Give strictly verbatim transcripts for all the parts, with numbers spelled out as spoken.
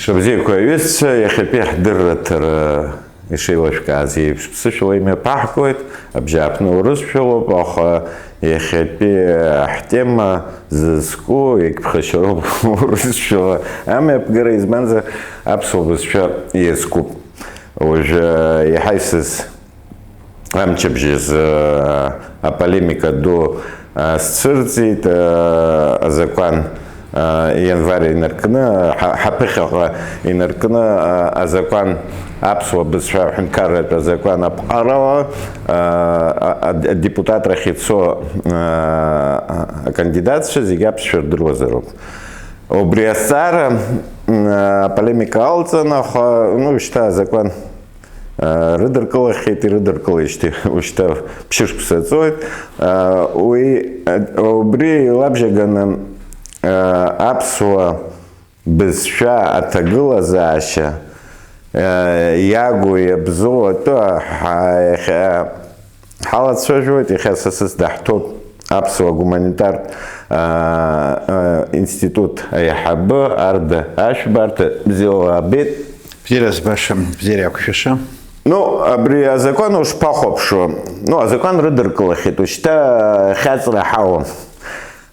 Шабзиақәа аҩызцәа, иахьатәи ҳдырраҭара ишеилышәкааз еиԥш, ԥсышәала имҩаԥаҳгоит, абжьааԥны урысшәалоуп, аха иахьатәи ҳтема зызку иагьԥхашьароуп урысшәала амҩаԥгара, избанзар, аԥсуа бызшәа иазкуп. Уажәы иаҳа исыз Амчыбжь азы аполемика ду сцәырҵит, азакәан ианвар инаркны, ҳа-, ҳаԥыхьаҟа инаркны, азакәан, аԥсуа бызшәа аҳәынҭқарратә азакәан аԥҟарала, а-, а-, адепутатрахь ицо, акандидатцәа зегьы аԥсшәа рдыруазароуп. Убри азҵаара, м, аполемика алҵын, аха, ну, шьҭа азакәан рыдыркылахьеит, ирыдыркылеижьҭеи ушьҭа ԥшьышықәса ҵуеит. Уи, убри илабжьаганы, аԥсуа бызшәа аҭагылазаашьа иагу иабзоу атәы ҳа-, иахьа ҳалацәажәоит, иахьа сасыс даҳҭоуп. Аԥсуа гуманитартә, аа, аа, институт аиҳабы Арда Ашәбарҭа, бзиала аабеит. Бзиара збаша, бзиара иақәшәаша. Ну, абри азакәан ушԥахәаԥшуа? Ну, азакәан рыдыркылахьеит, ушьҭа хьаҵра ҳауам.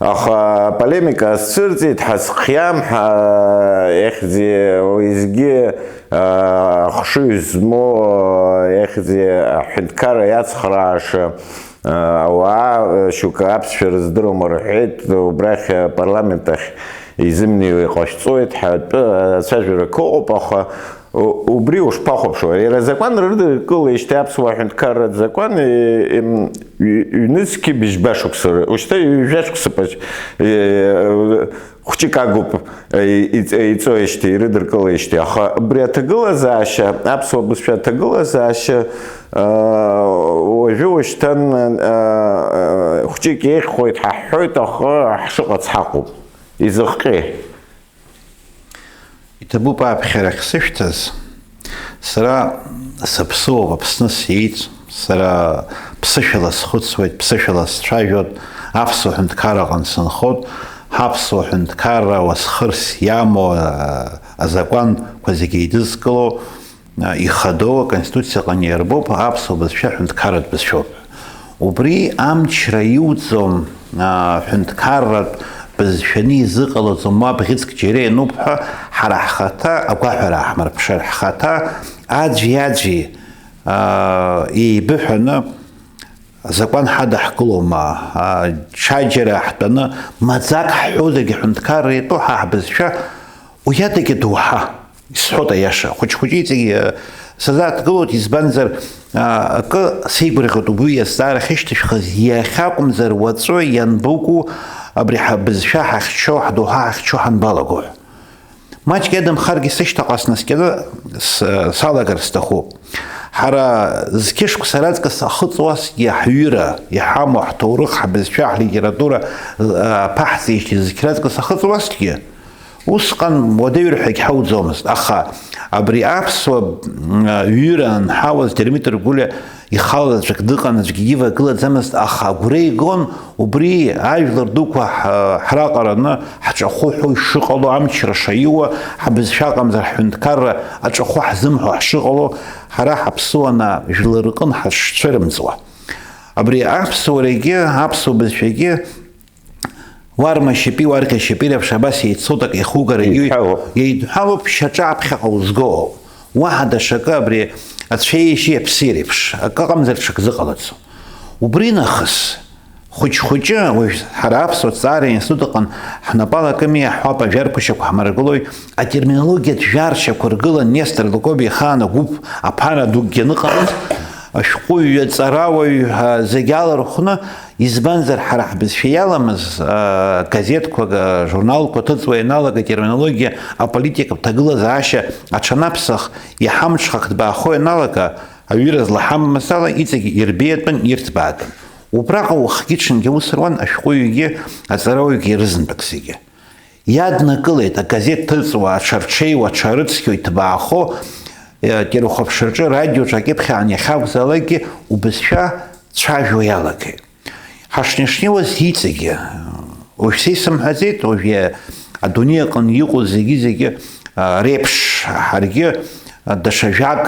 Аха аполемика азцәырҵит, ҳазхиам, ҳа-, ихьӡи уеизгьы, аа, ахшыҩ змоу, ихьӡи аҳәынҭқарра иацхрааша, Ауаа шьоукы аԥсшәа рыздыруам рҳәеит, убрахь апарламент ахь изымнеиуа иҟашәҵоит ҳәа атәы ацәажәарақәа ыҟоуп, аха у-, убри ушԥахәаԥшуа? Иара азакәан рыдыркылеижьҭеи аԥсуаа аҳәынҭқарратә закәан, е, ем, ҩ-, ҩнызқьи быжьба шықәса ры-, ушьҭа ҩажәа шықәса пач-, е, хәҷык агуп, е, иҵ-, еиҵоижьҭеи, ирыдыркылеижьҭеи, аха убри аҭагылазаашьа, аԥсуа бызшәа аҭагылазаашьа, Уажәы-уашьҭан хәҷык еиӷьхоит ҳаҳҳәоит, аха ҳшыҟац ҳаҟоуп. Изыхҟьеи? Иҭабуп ааԥхьарахь сышәҭаз. Сара саԥсыуоуп, Аԥсны сиеит. Сара ԥсышәала схәыцуеит, ԥсышәала сцәажәоит, аԥсуа ҳәынҭқарраҟны сынхоит. Ҳаԥсуа ҳәынҭқарра уасхырс иамоу, а, азакәанқәа зегьы еидызкыло, ихадоу Аконституциаҟны иарбоуп аԥсуа бызшәа ҳәынҭқарратә бызшәоуп. Убри амчра иуӡом, а, ҳәынҭқарратә бызшәаны изыҟалаӡом, уа бӷьыцк џьара иануп ҳәа ҳара ҳхаҭа агәаҳәара ааҳмырԥшыр, ҳхаҭа аӡәи-аӡәи, а, еибыҳәаны азакәан ҳадаҳкылома, а, ҽаџьара ҳтәаны маӡак ҳҳәозаргьы ҳәынҭқарра иатәу ҳа ҳбызшәа уи адагьы доуҳа. Исҳәоит аиаша, хәыҷ-хәыҷы иҵегь, э, сазааҭгылоит, избанзар, а, акы сеигәырӷьоит угәы иазҵаара ахьышьҭышәхыз, иахьакәымзар уаҵәы ианбыкәу абри ҳабызшәа ҳахьчо, ҳдоуҳа ҳахьчо ҳанбалаго ҳәа. Маҷк иадамхаргьы сышьҭаҟа снаскьаны с-, салагар сҭахуп. Ҳара зқьышықәса раҵкыс ахыҵуазҭгьы ҳҩыра, иҳамоу ҳҭоурых, ҳбызшәа, ҳлитература, э, аԥаҳҵеижьҭеи зқь раҵкыс ахыҵуазҭгьы, Усҟан уадаҩыр ҳәа егьҳауӡомызт, аха абри аԥсуа, м, ҩыра анҳауаз Дырмит Ргәылиа ихала заҵәык дыҟан, аӡәгьы дивагылаӡамызт, аха агәра игон убри ажәлар дуқәа ҳ-, ҳраҟараны ҳҿахәы ҳәа ишыҟало, амчра шаиуа, ҳбызшәа аҟамзар ҳҳәынҭқарра аҿахәы ҳзымҳәо ҳшыҟало, ҳара ҳаԥсуа ана жәлар рҟын ҳашцәырымҵуа. Абри аԥсуарагьы, аԥсуа бызшәагьы Уарма шьапи, уарӷьа шьапи реиԥш абас еицуҭак иахугара иуит. Еидҳәалоуп. Еидҳәалоуп шьаҿа аԥхьаҟа узго. Уаҳа даҽакы абри ацәеижьи аԥси реиԥш акы ыҟамзар ҽак зыҟалаӡом. Убри нахыс, хәыҷ-хәыҷы, уажә ҳара аԥсуа ҭҵаара институт аҟны ҳнапала акы миаҳәап, ажәарқәа шьақәҳамаргылои, атерминологиатә жәаршьақәа ргылан Нестор Лакоба ихаан агәыԥ аԥара дукгьы аныҟалаз, ашәҟәыҩҩы, аҵарауаҩ, ҳәа зегь алархәны, Избанзар, ҳара ҳбызшәа иаламыз, аа, газеҭқәак, аа, журналқәа ҭыҵуа ианалага атерминологиа, аполитикатә ҭагылазаашьа аҽанаԥсах, иҳамҽхак ҭбаахо ианалага, аҩыра злаҳамамыз ала, иҵегь ирбеиатәын, ирҭбаатәын. Убраҟа уахгьы-ҽынгьы аус руан ашәҟәыҩҩгьы, аҵарауаҩгьы ирызынтәык зегьы. Иаднакылеит агазеҭ ҭыҵуа, аҽарҽеиуа, аҽарыцқьо иҭбаахо, е, телехәаԥшраҿы, радиоҿы, акьыԥхьаан иахьакәзаалакгьы убызшәа цәажәо иалагеит. Ҳашнеи-шнеиуаз иҵегьы, уажә са исымҳәаӡеит, уажә адунеи аҟны иҟоу зегьы-зегьы, реиԥш, ҳаргьы даҽа жәак,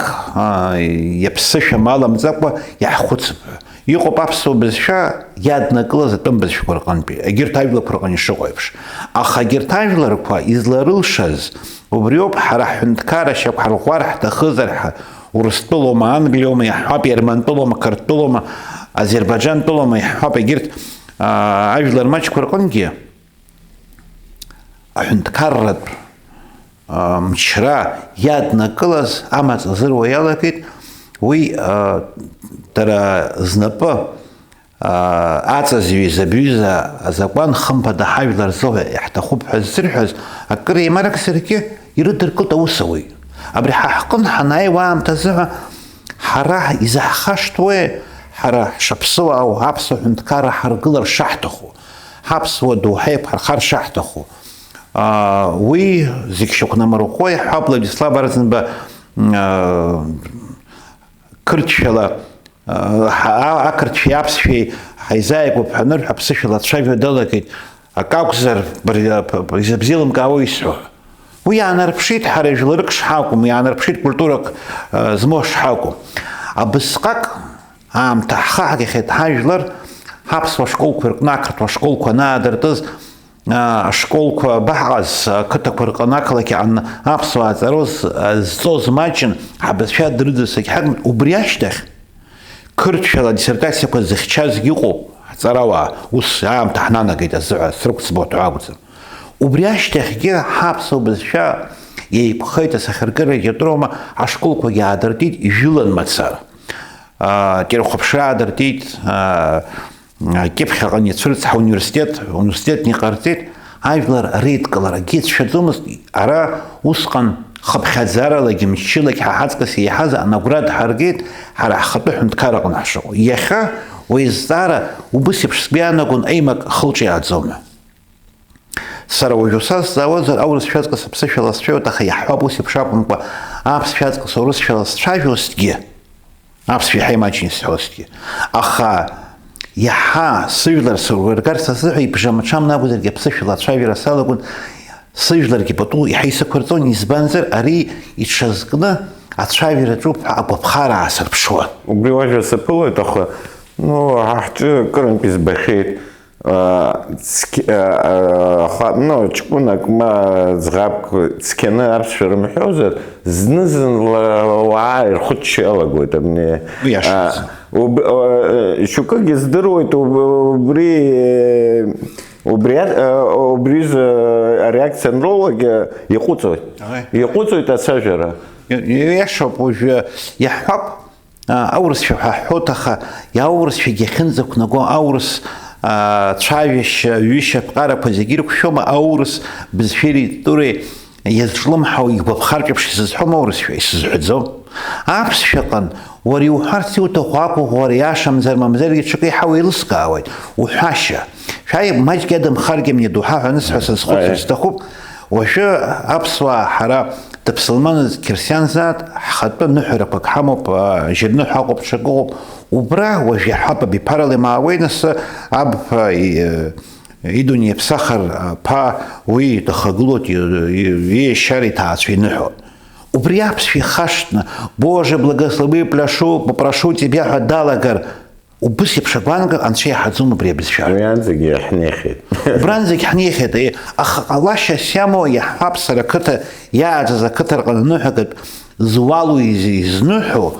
иаԥсышәа амаламҵакәа иаҳхәыцып ҳәа. Иҟоуп аԥсуа бызшәа иаднакылаз атәым бызшәақәа рҟынтәи, егьырҭ ажәлақәа рҟны ишыҟоу еиԥш. Аха егьырҭ ажәларқәа изларылшаз убриоуп, ҳара ҳҳәынҭқарра шьақәҳарӷәӷәар ҳҭахызар ҳәа, Урыстәылоума, Англиоума иаҳҳәап, Ермантәылоума, Қырҭтәылоума, Азербаиџьантәылоума иаҳҳәап, егьырҭ, аа, ажәлар маҷқәа рҟынгьы аҳәынҭқарратә, аа, мчра иаднакылаз амаҵ азыруа иалагеит, уи, аа, дара знапы, аа, аҵазҩыз абҩыза азакәан хымԥада ҳажәлар рзыҳәа иаҳҭахуп ҳәа ззырҳәаз акыр еимаркзаргьы ирыдыркылт аус ауеит. Абри ҳа ҳҟын ҳанааиуа аамҭазыҳәа ҳара изаҳхашҭуеи ҳара ҳшаԥсыуаау аԥсуа ҳәынҭқарра ҳаргылар шаҳҭаху, ҳаԥсуа доуҳа еиқәҳархар шаҳҭаху? Аа, уи зегь шьақәнамырӷәӷәо иаҳҳәап, Владислав Арӡынба, аа, қырҭшәала, аа, ҳа-, а-, ақырҭшәеи аԥсшәеи ҳаизааигәоуп ҳәа анырҳәа, аԥсышәала дцәажәо далагеит. Акы акәзар, быр-, б-, б-, изыбзеилымкаауа исҳәо. Уи иаанарԥшит ҳара жәларык шҳакәым, иаанарԥшит культурак, э, змоу шҳакәым. Абысҟак аамҭа ҳхаҳгахьеит ҳажәлар, ҳаԥсуа школқәа рҟны ақырҭуа школқәа анаадыртыз, а, ашколқәа абаҳҟаз, ақыҭақәа рҟны ақалақь аҟны аԥсуаа ҵароз, а, зҵоз маҷын, ҳабызшәа дрыдысагь ҳакәын. Убри ашьҭахь, Қырҭшәала диссертациақәа зыхьчазгьы ыҟоуп, ҳҵарауаа, ус аамҭа ҳнанагеит азыҳәа срықәӡбо ҳәа акәӡам. Убри ашьҭахьгьы ҳаԥсуа бызшәа еиқәхеит, асахьаркыра литературоума ашколқәагьы аадыртит, ижәылан мацара. Аа, телехәаԥшра аадыртит, аа, кьыԥхьаҟа ицәырҵ ҳауниверситет, университетны иҟарҵеит. Ажәлар реидкылара акгьы ицәшәаӡомызт, ара усҟан хыԥхьаӡаралагьы мчылагь ҳа ҳаҵкыс еиҳаз анагәра дҳаргеит, ҳара ҳхатәы ҳәынҭқарраҟны ҳшыҟоу. Иахьа уи азҵаара убыс еиԥш сгәы иаанагон еимак хылҿиааӡом ҳәа. Сара уажәы сазҵаауазар, аурысшәа аҵкыс аԥсышәала сцәажәоит, аха иаҳҳәап, ус еиԥш акәымкәа, аԥсшәа аҵкыс аурысшәала сцәажәозҭгьы, аԥсшәа иаҳа имаҷны исҳәозҭгьы. Аха иаҳа сыжәлар сыргәырӷьарц азыҳәа ибжамҽамны акәзаргьы аԥсышәала ацәажәара салагон, сыжәларгьы пату иаҳа исықәырҵон, избанзар, ари иҽазкны ацәажәара ҿуп ҳәа агәаԥхара аасырԥшуан. Убри уажәа саԥылоит, аха, ну, ҳа ҳҿы акырынтә избахьеит. Цқь-, а, а, аха, ну, ҷкәынак ма ӡӷабк цқьаны аԥсшәа рымҳәозар, зны-зынла ауаа ирхыччо иалагоит, абни. Уи иашаӡам. А, уб-, а, шьоукык издыруеит, уб-, убри, убри а, убризы ареакциа анроулак, а, иҟәыҵуеит. Ааи. Иҟәыҵуеит ацәажәара. И-, иашоуп, уажәы иаҳҳәап, А, аурысшәа ҳәа ҳҳәоит, аха иаурысшәагьы ахьынӡақәнаго аурыс, а, цәажәашьа, ҩышьа аԥҟарақәа зегьы ирықәшәома, аурыс бызшәеи литературеи иазҿлымҳау игәаԥхартә еиԥш исызҳәом аурысшәа, исызҳәаӡом. Аԥсшәаҟын, уара иуҳәарц иуҭаху ақәыӷәӷәара иашамзар мамзаргьы ҽакы иаҳа уеилыскаауеит, уҳәашьа. Шәааи, маҷк иадамхаргьы амни адоуҳа ҳәа анысҳәа сазхәыцыр Аиа. Сҭахуп. Уажәы аԥсуаа ҳара дыԥсылманыз қьырсианзаат, ҳхатәы ныҳәарақәак ҳамоуп, а, жьырныҳәа ыҟоуп, ҽак ыҟоуп. Убра уажә иаҳҳәап, абиԥарала имаауеи, нас, аб, а, и-, идунеи иаԥсахыр, а, ԥа уи дахагылоит, и-, и-, иешьара иҭаацәа иныҳәоит. Убри аԥсшәа ихашҭны, Боже, благослови, пляшу, попрошу тебя ҳәа далагар, Убыс еиԥш агәаанагара анцәа иаҳаӡом убри абызшәа. Уи анӡагьы ҳнеихьеит. Убранӡагь ҳнеихьеит, е, аха ҟалашьас иамоу иаҳҳәап, сара ақыҭа иааӡаз ақыҭа рҟны аныҳәагатә зуалу из-, изныҳәо,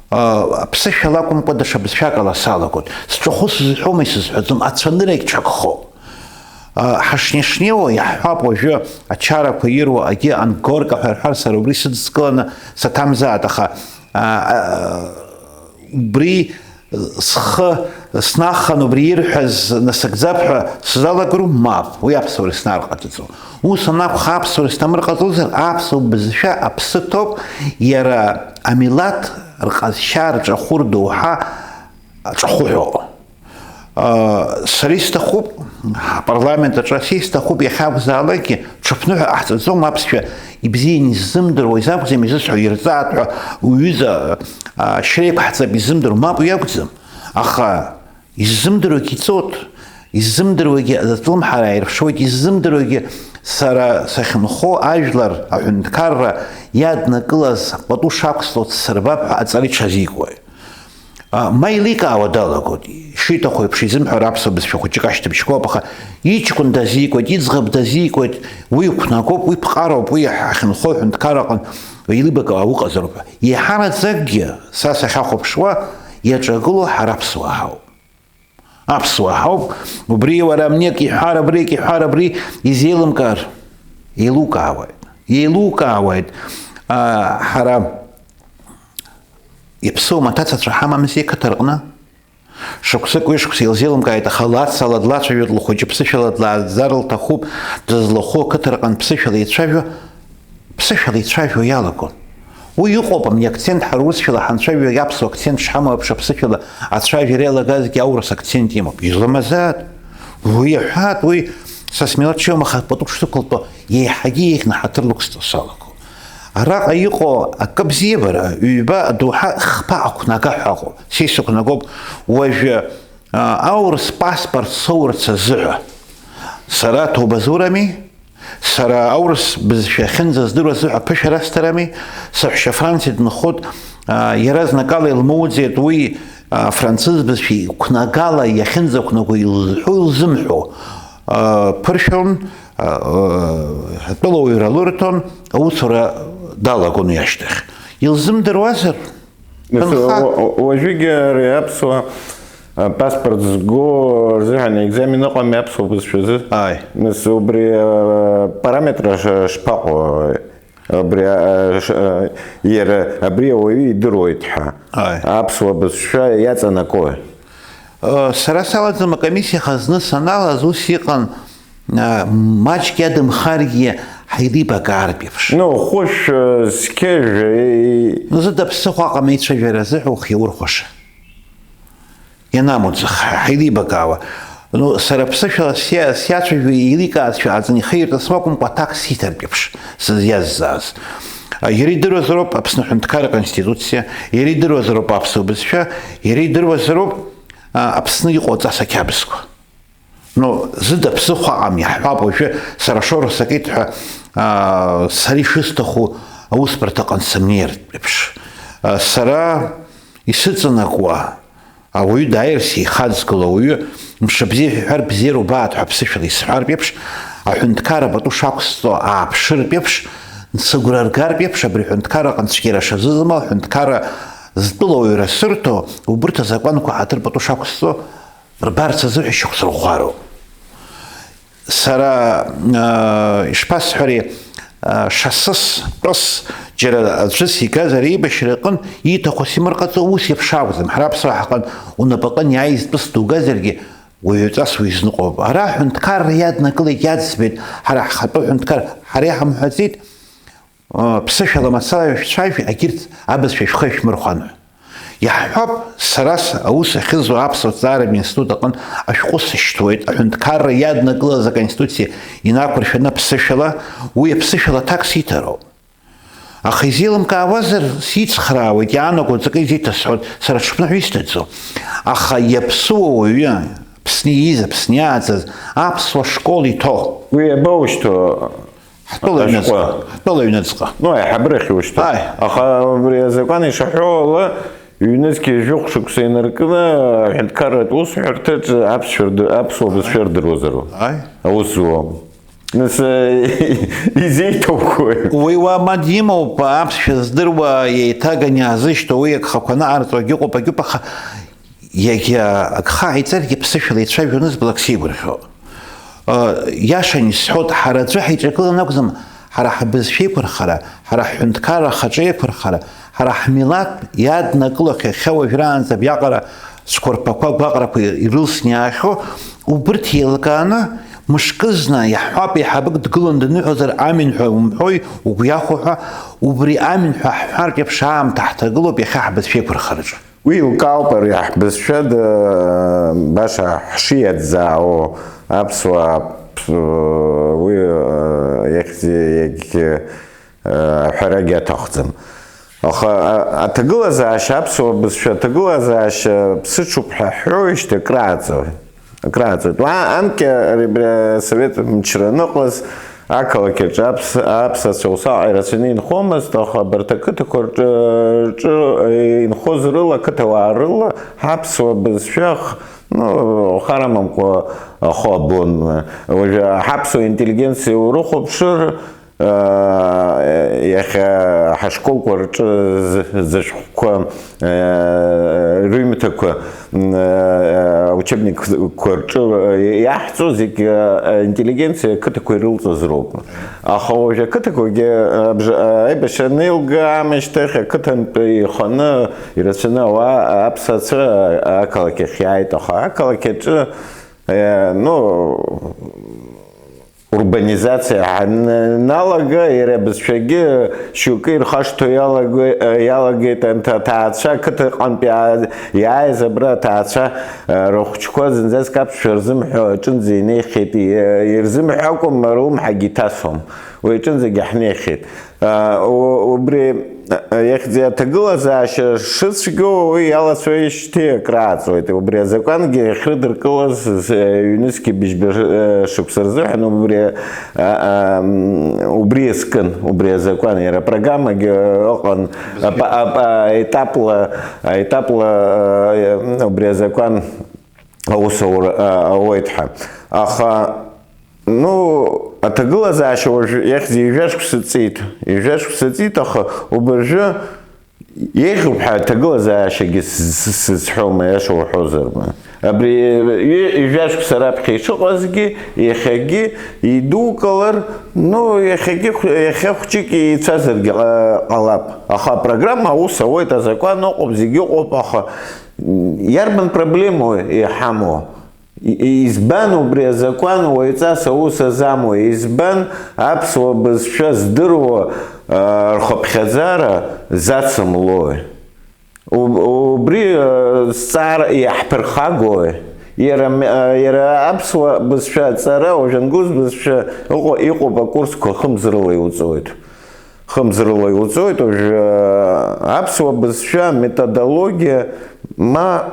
а, аԥсышәала акәымкәа даҽа бызшәак ала салагоит. Сҿахәы сызҳәома исызҳәаӡом, ацәаныррагь ҽакхоуп. А, ҳашнеи-шнеиуа иаҳҳәап, уажәы ачарақәа ируа агьы ангорка ҳәа рҳәар, сара убри сыдыскыланы саҭамзааит, аха, а, а, убри схы снаханы убри ирҳәаз насыгӡап ҳәа сзалагару? Мап, уи аԥсуара снарҟаҵаӡом. Ус анакәха, аԥсуара снамырҟаҵозар, аԥсуа бызшәа аԥсы ҭоуп, иара амилаҭ рҟазшьа рҿахәы рдоуҳа аҿахәы ҳәа. Сара исҭахуп, ҳпарламент аҿы исҭахуп, иахьакәзаалакгьы, ҽыԥныҳәа ҟаҳҵаӡом аԥсшәа ибзианы иззымдыруа, изакәӡам изысҳәо, ирҵаат ҳәа уҩыза, а, шьреиқәҳҵап изымдыруа, мап, уи акәӡам. Аха иззымдыруагьы иҵоит, иззымдыруагьы аӡаҭлымҳара ааирԥшуеит, иззымдыруагьы Сара сахьынхо ажәлар аҳәынҭқарра иаднакылаз пату шақәсҵо дсырбап ҳәа аҵара иҽазикуеит. А, ма еиликаауа далагоит, ишиҭаху еиԥш изымҳәар аԥсуа бызшәа хәыҷык ашьҭыбжьқәоуп, аха иҷкәын дазикуеит, иӡӷаб дазикуеит, уи иқәнагоуп, уи ԥҟароуп, уи ҳахьынхо аҳәынҭқарраҟын еилибакаауа уҟазароуп ҳәа. Еиҳараӡакгьы са сахьахәаԥшуа иаҿагылоу ҳара аԥсуаа ҳауп. Аԥсуаа ҳауп, убри уара амнек иҳәар абри, ак иҳәар абри изеилымкаар, еилукаауеит, еилукаауеит. А, ҳара иаԥсоу амаҭацацәа ҳамамзи ақыҭа рҟны? Шықәсык ҩышықәса илзеилымкааит, аха лацала длацәажәоит, лхәыҷы ԥсышәала длааӡар лҭахуп, дызлахәу ақыҭа рҟынтә ԥсышәала ицәажәо, ԥсышәала ицәажәо иалагон. Уи иҟоуп, амни акцент ҳара урысшәала ҳанцәажәо, аԥсуа акцент шҳамоу еиԥш аԥсышәала ацәажәара иалагазгьы аурыс акцент имоуп. Изламазаат. Уи иаҳәаат, уи са смилаҭ ҽеим, аха пату шсықәылтәо еиҳагьы еиӷьны ҳаҭыр лықәсҵо салагон. Араҟа иҟоу акы бзиабара, ҩба адоуҳа хԥа ақәнага ҳәа ыҟоуп. Са исықәнагоуп уажәы, а, аурыс паспорт соурц азыҳәа. Сара ҭоуба зурами, сара аурыс бызшәа ахьынӡаздыруа азыҳәа ԥышәара сҭарами, саҳәшьа Франциа дынхоит, а, иаразнакала илмоуӡеит уи, а, францыз бызшәа иқәнагала иахьынӡақәнаго илзҳәо-илзымҳәо, а, ԥыршәон, атәылауаҩра лырҭон, аусура далагон уи ашьҭахь. Илзымдыруазар? Нас, ҭынха. Уа-, уа-, уажәыгьы ари аԥсуа, а, паспорт зго рзыҳәан аекзамен ыҟами аԥсуа бызшәазы. Ааи. Нас убри, а, параметр ш-, шԥаҟоу? Абри, а, ш-, а, иара абри ауаҩы идыруеит ҳәа. Ааи. Аԥсуа бызшәа иаҵанакуеи? Э, сара салаӡам, акомиссиа хазны саналаз ус иҟан, э, маҷк иадымхаргьы ҳаилибакаартә еиԥш. Ну, хәышә, э, зқьы жәа, и-, Ну, зыда ԥсыхәа аҟам еицәажәара азыҳәа ухы иаурхәаша. Ианамуӡах, ҳаилибакаауа. Ну, сара ԥсышәала сиа-, сиацәажәо еиликаазшәа ааӡаны ихеиртәа смакәымкәа аҭак сиҭартә еиԥш сызиазҵааз. А, иара идыруазароуп Аԥсны аҳәынҭқарра аконституциа, иара идыруазароуп аԥсуа бызшәа, иара идыруазароуп, а, Аԥсны иҟоу аҵас ақьабзқәа. Ну, зыда ԥсыхәа аҟам, иаҳҳәап, уажәы сара шоура сакит ҳәа, аа, сара ишысҭаху аусбарҭаҟны сымнеиртә еиԥш. Сара исыҵанакуа, ауаҩы дааир сихаҵгыло, ауаҩы мшыбзиа ҳәа иҳәар, бзиара убааит ҳәа ԥсышәала исҳәартә еиԥш, аҳәынҭқарра пату шақәсҵо ааԥшыртә еиԥш, сыгәра ргартә еиԥш, абри аҳәынҭқарраҟны цәгьара шазыӡым, аҳәынҭқарра зтәылауаҩра сырҭо, убырҭ азакәанқәа ҳаҭыр пату шақәсҵо, рбарц азыҳәа ишьақәсырӷәӷәароуп. Сара, аа, ишԥасҳәари, аа, шасыс, тәыс, џьара аӡәы сигазар, еибашьра аҟын ииҭаху симырҟаҵо, ус еиԥш акәӡам. Ҳара аԥсуаа ҳҟын унапаҟын иааиз тәыс дугазаргьы, уаҩаҵас уизныҟәоуп. Ара аҳәынҭқарра иаднакылеит, иаӡбеит, ҳара ҳхатәы ҳәынҭқар, ҳара иҳамҳәаӡеит, Ԥсышәала мацара шәцәажәи, егьырҭ абызшәа шәхы шәмырхәан ҳәа. Иаҳҳәап, сара с-, аус ахьызуа аԥсуа ҭҵааратә институт аҟынтә ашәҟәы сышьҭуеит, аҳәынҭқарра иаднакылаз аконституциа инақәыршәаны аԥсышәала, уи аԥсышәала аҭак сиҭароуп. Аха изеилымкаауазар, сицхраауеит, иаанаго ҵакы изеиҭасҳәоит, сара аҽԥныҳәа исҭаӡом. Аха иаԥсуа уаҩы, Аԥсны ииз, Аԥсны иааӡаз, аԥсуа школ иҭоу. Уи иабоушьҭоу? Ҳтәыла аҩныҵҟа, ашәҟәы. Ҳтәыла аҩныҵҟа. Ну, аиҳабыра ахьушьҭоу. Ааи. Аха убри азакәан ишаҳәо ала, ҩнызқьи жәохә шықәса инаркны, аҳәынҭқарратә усҳәарҭаҿ аԥсшәа рды-, аԥсуа бызшәа рдыруазароуп. Ааи. Аус зуам. Нас, изеиҭоуқәои? Уи уа мад имоуп, аԥсшәа здыруа, еиҭаганы иаазышьҭоу, уи агхақәа анаҟарҵо, агьыҟоуп, агьыҟоуп, аха Иагьа агха ҟаиҵаргьы ԥсышәала ицәажәо анызбалак сеигәырӷьо. Ы, иашан исҳәоит, ҳара аӡәы ҳаиҿагылан акәӡам, ҳара ҳбызшәа еиқәырхара, ҳара ҳҳәынҭқарра ахаҿы еиқәырхара, ҳара ҳмилаҭ иаднакылахьоу иахьа уажәраанӡа абриаҟара цәқәырԥақәа, агәаҟрақәа ирылсны иаахьоу, убырҭ еилкааны, мышкызны иаҳҳәап, еиҳабык дгылан дныҳәозар амин ҳәа умҳәои, угәы иахәо ҳәа, убри амин ҳәа ҳҳәартә еиԥш аамҭа ҳҭагылоуп иахьа ҳбызшәа еиқәырхараҿы. Уи еилкаауп, ари ҳбызшәа д-, баша ҳшиаӡаауа аԥсуаа, ԥ-, уи, э, иахьӡ-, иагь-, э, аҳәарагьы аҭахӡам. Аха, а-, аҭагылазаашьа, аԥсуа бызшәа аҭагылазаашьа ԥсыҽуп ҳәа ҳҳәоижьҭеи акрааҵуеит. Акрааҵуеит. Уа анкьа ари абри асовет мчра аныҟаз, Ақалақь аҿы аԥс-, аԥсацәа усҟак ирацәаны инхомызт, аха абарҭ ақыҭақәа рҿы, рҿы, э, инхоз рыла, ақыҭауаа рыла ҳаԥсуа бызшәа х-, ну, хар амамкәа ахы абон. Уажәы ҳаԥсуа интеллигенциа урыхәаԥшыр, э, иахьа ҳашколқәа рҿы з-, зышәҟәқәа, э, рыҩмҭақәа, м, э, учебникқәа рҿы, э, иаҳҵо зегь, э, интеллигенциа ақыҭақәа ирылҵыз роуп. Аха уажә ақыҭақәагьы, э, абжа-, э, аибашьра анеилга аамышьҭахь ақыҭантәи иханы ирацәаны ауаа аԥсацәа ақалақь ахь иааит, аха ақалақь аҿы, э, ну, урбанизациа ҳаналага, иара абызшәагьы шьоукы ирхашҭуа иалаго-, иалагеит, анҭ-, аҭаацәа, ақыҭаҟантәи иаа-, иааиз абра аҭаацәа, рыхәыҷқәа зынӡаск аԥсшәа рзымҳәо аҿынӡа инеихьеит, и-, ирзымҳәакәа рлымҳагьы иҭасуам, уи аҿынӡагьы ҳнеихьеит. А, у-, убри, а, ихьӡи аҭагылазаашьа шыцәгьоу, уи иалацәажәашьҭи акрааҵуеит. Убри азакәангьы иахьрыдыркылаз, з-, ҩнызқьи быжьба ш-, э, шықәса рзыҳәан убри, а, а, м, убри иазкын, убри азакәан. Иара апрограммагьы ыҟан, апа-, апа-, аетапла, аетапла, э, убри азакәан аус аур-, а, ауеит ҳәа. Аха, ну, аҭагылазаашьа уажә иахьӡ ҩажәа шықәса ҵит, ҩажәа шықәса ҵит, аха убыржәы еиӷьуп ҳәа аҭагылазаашьагьы с-, с-, сызҳәом, аиаша уҳәозар. Абри ҩ-, ҩажәа шықәса раԥхьа ишыҟазгьы, иахьагьы идукылар, ну, иахьагьы хә-, иахьа хәҷык ицазаргьы ҟа-, ҟалап. Аха апрограмма аус ауеит, азакәан ыҟоуп, зегьы ыҟоуп, аха Иарбан проблемоу иҳамоу? И-, избан убри азакәан уаҩҵас аус азамуа? Избан аԥсуа бызшәа здыруа, а, рхыԥхьаӡара зацымлои? Уб-, убри, а, зҵаара иаҳԥырхагои? Иара м-, а, иара аԥсуа бызшәа аҵара, уажә ангус бызшәа ыҟоу, иҟоуп акурсқәа хымзрыла иуҵоит. Хымзрыла иуҵоит, уажә, а, аԥсуа бызшәа методологиа ма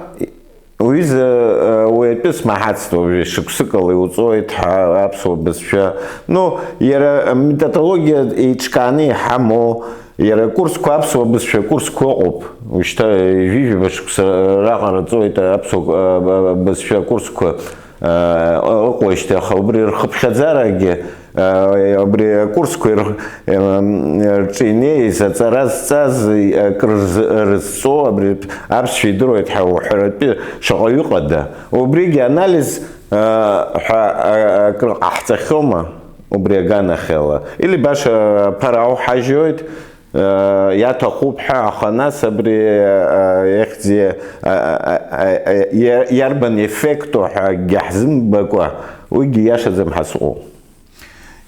Уҩыза, уи атәы смаҳацт, уажәы шықәсыкала иуҵоит ҳа-, аԥсуа бызшәа. Ну, иара методологиа еиҿкааны иҳамоу, иара акурсқәа, аԥсуа бызшәа акурсқәа ыҟоуп. Ушьҭа ҩажәижәаба шықәса раҟара ҵуеит аԥсуа, а, бызшәа акурсқәа, а, ыҟоижьҭеи, аха убри рхыԥхьаӡарагьы Абри акурсқәа ир-, рҿы инеиз, аҵара зҵаз, акры рз-, рызҵо, абри аԥсшәа идыруеит ҳәа уҳәаратәы шаҟаҩы ыҟада? Убригьы анализ, а, ҳәа, а, акры ҟаҳҵахьоума убри аганахьала? Или баша аԥара ауҳажьоит, а, иаҭахуп ҳәа, аха нас абри, а, ихьӡи, а, а, а, а, иа-, иарбан еффекту ҳәа акгьы ҳзымбакәа, уигьы иашаӡам ҳәа сыҟоуп.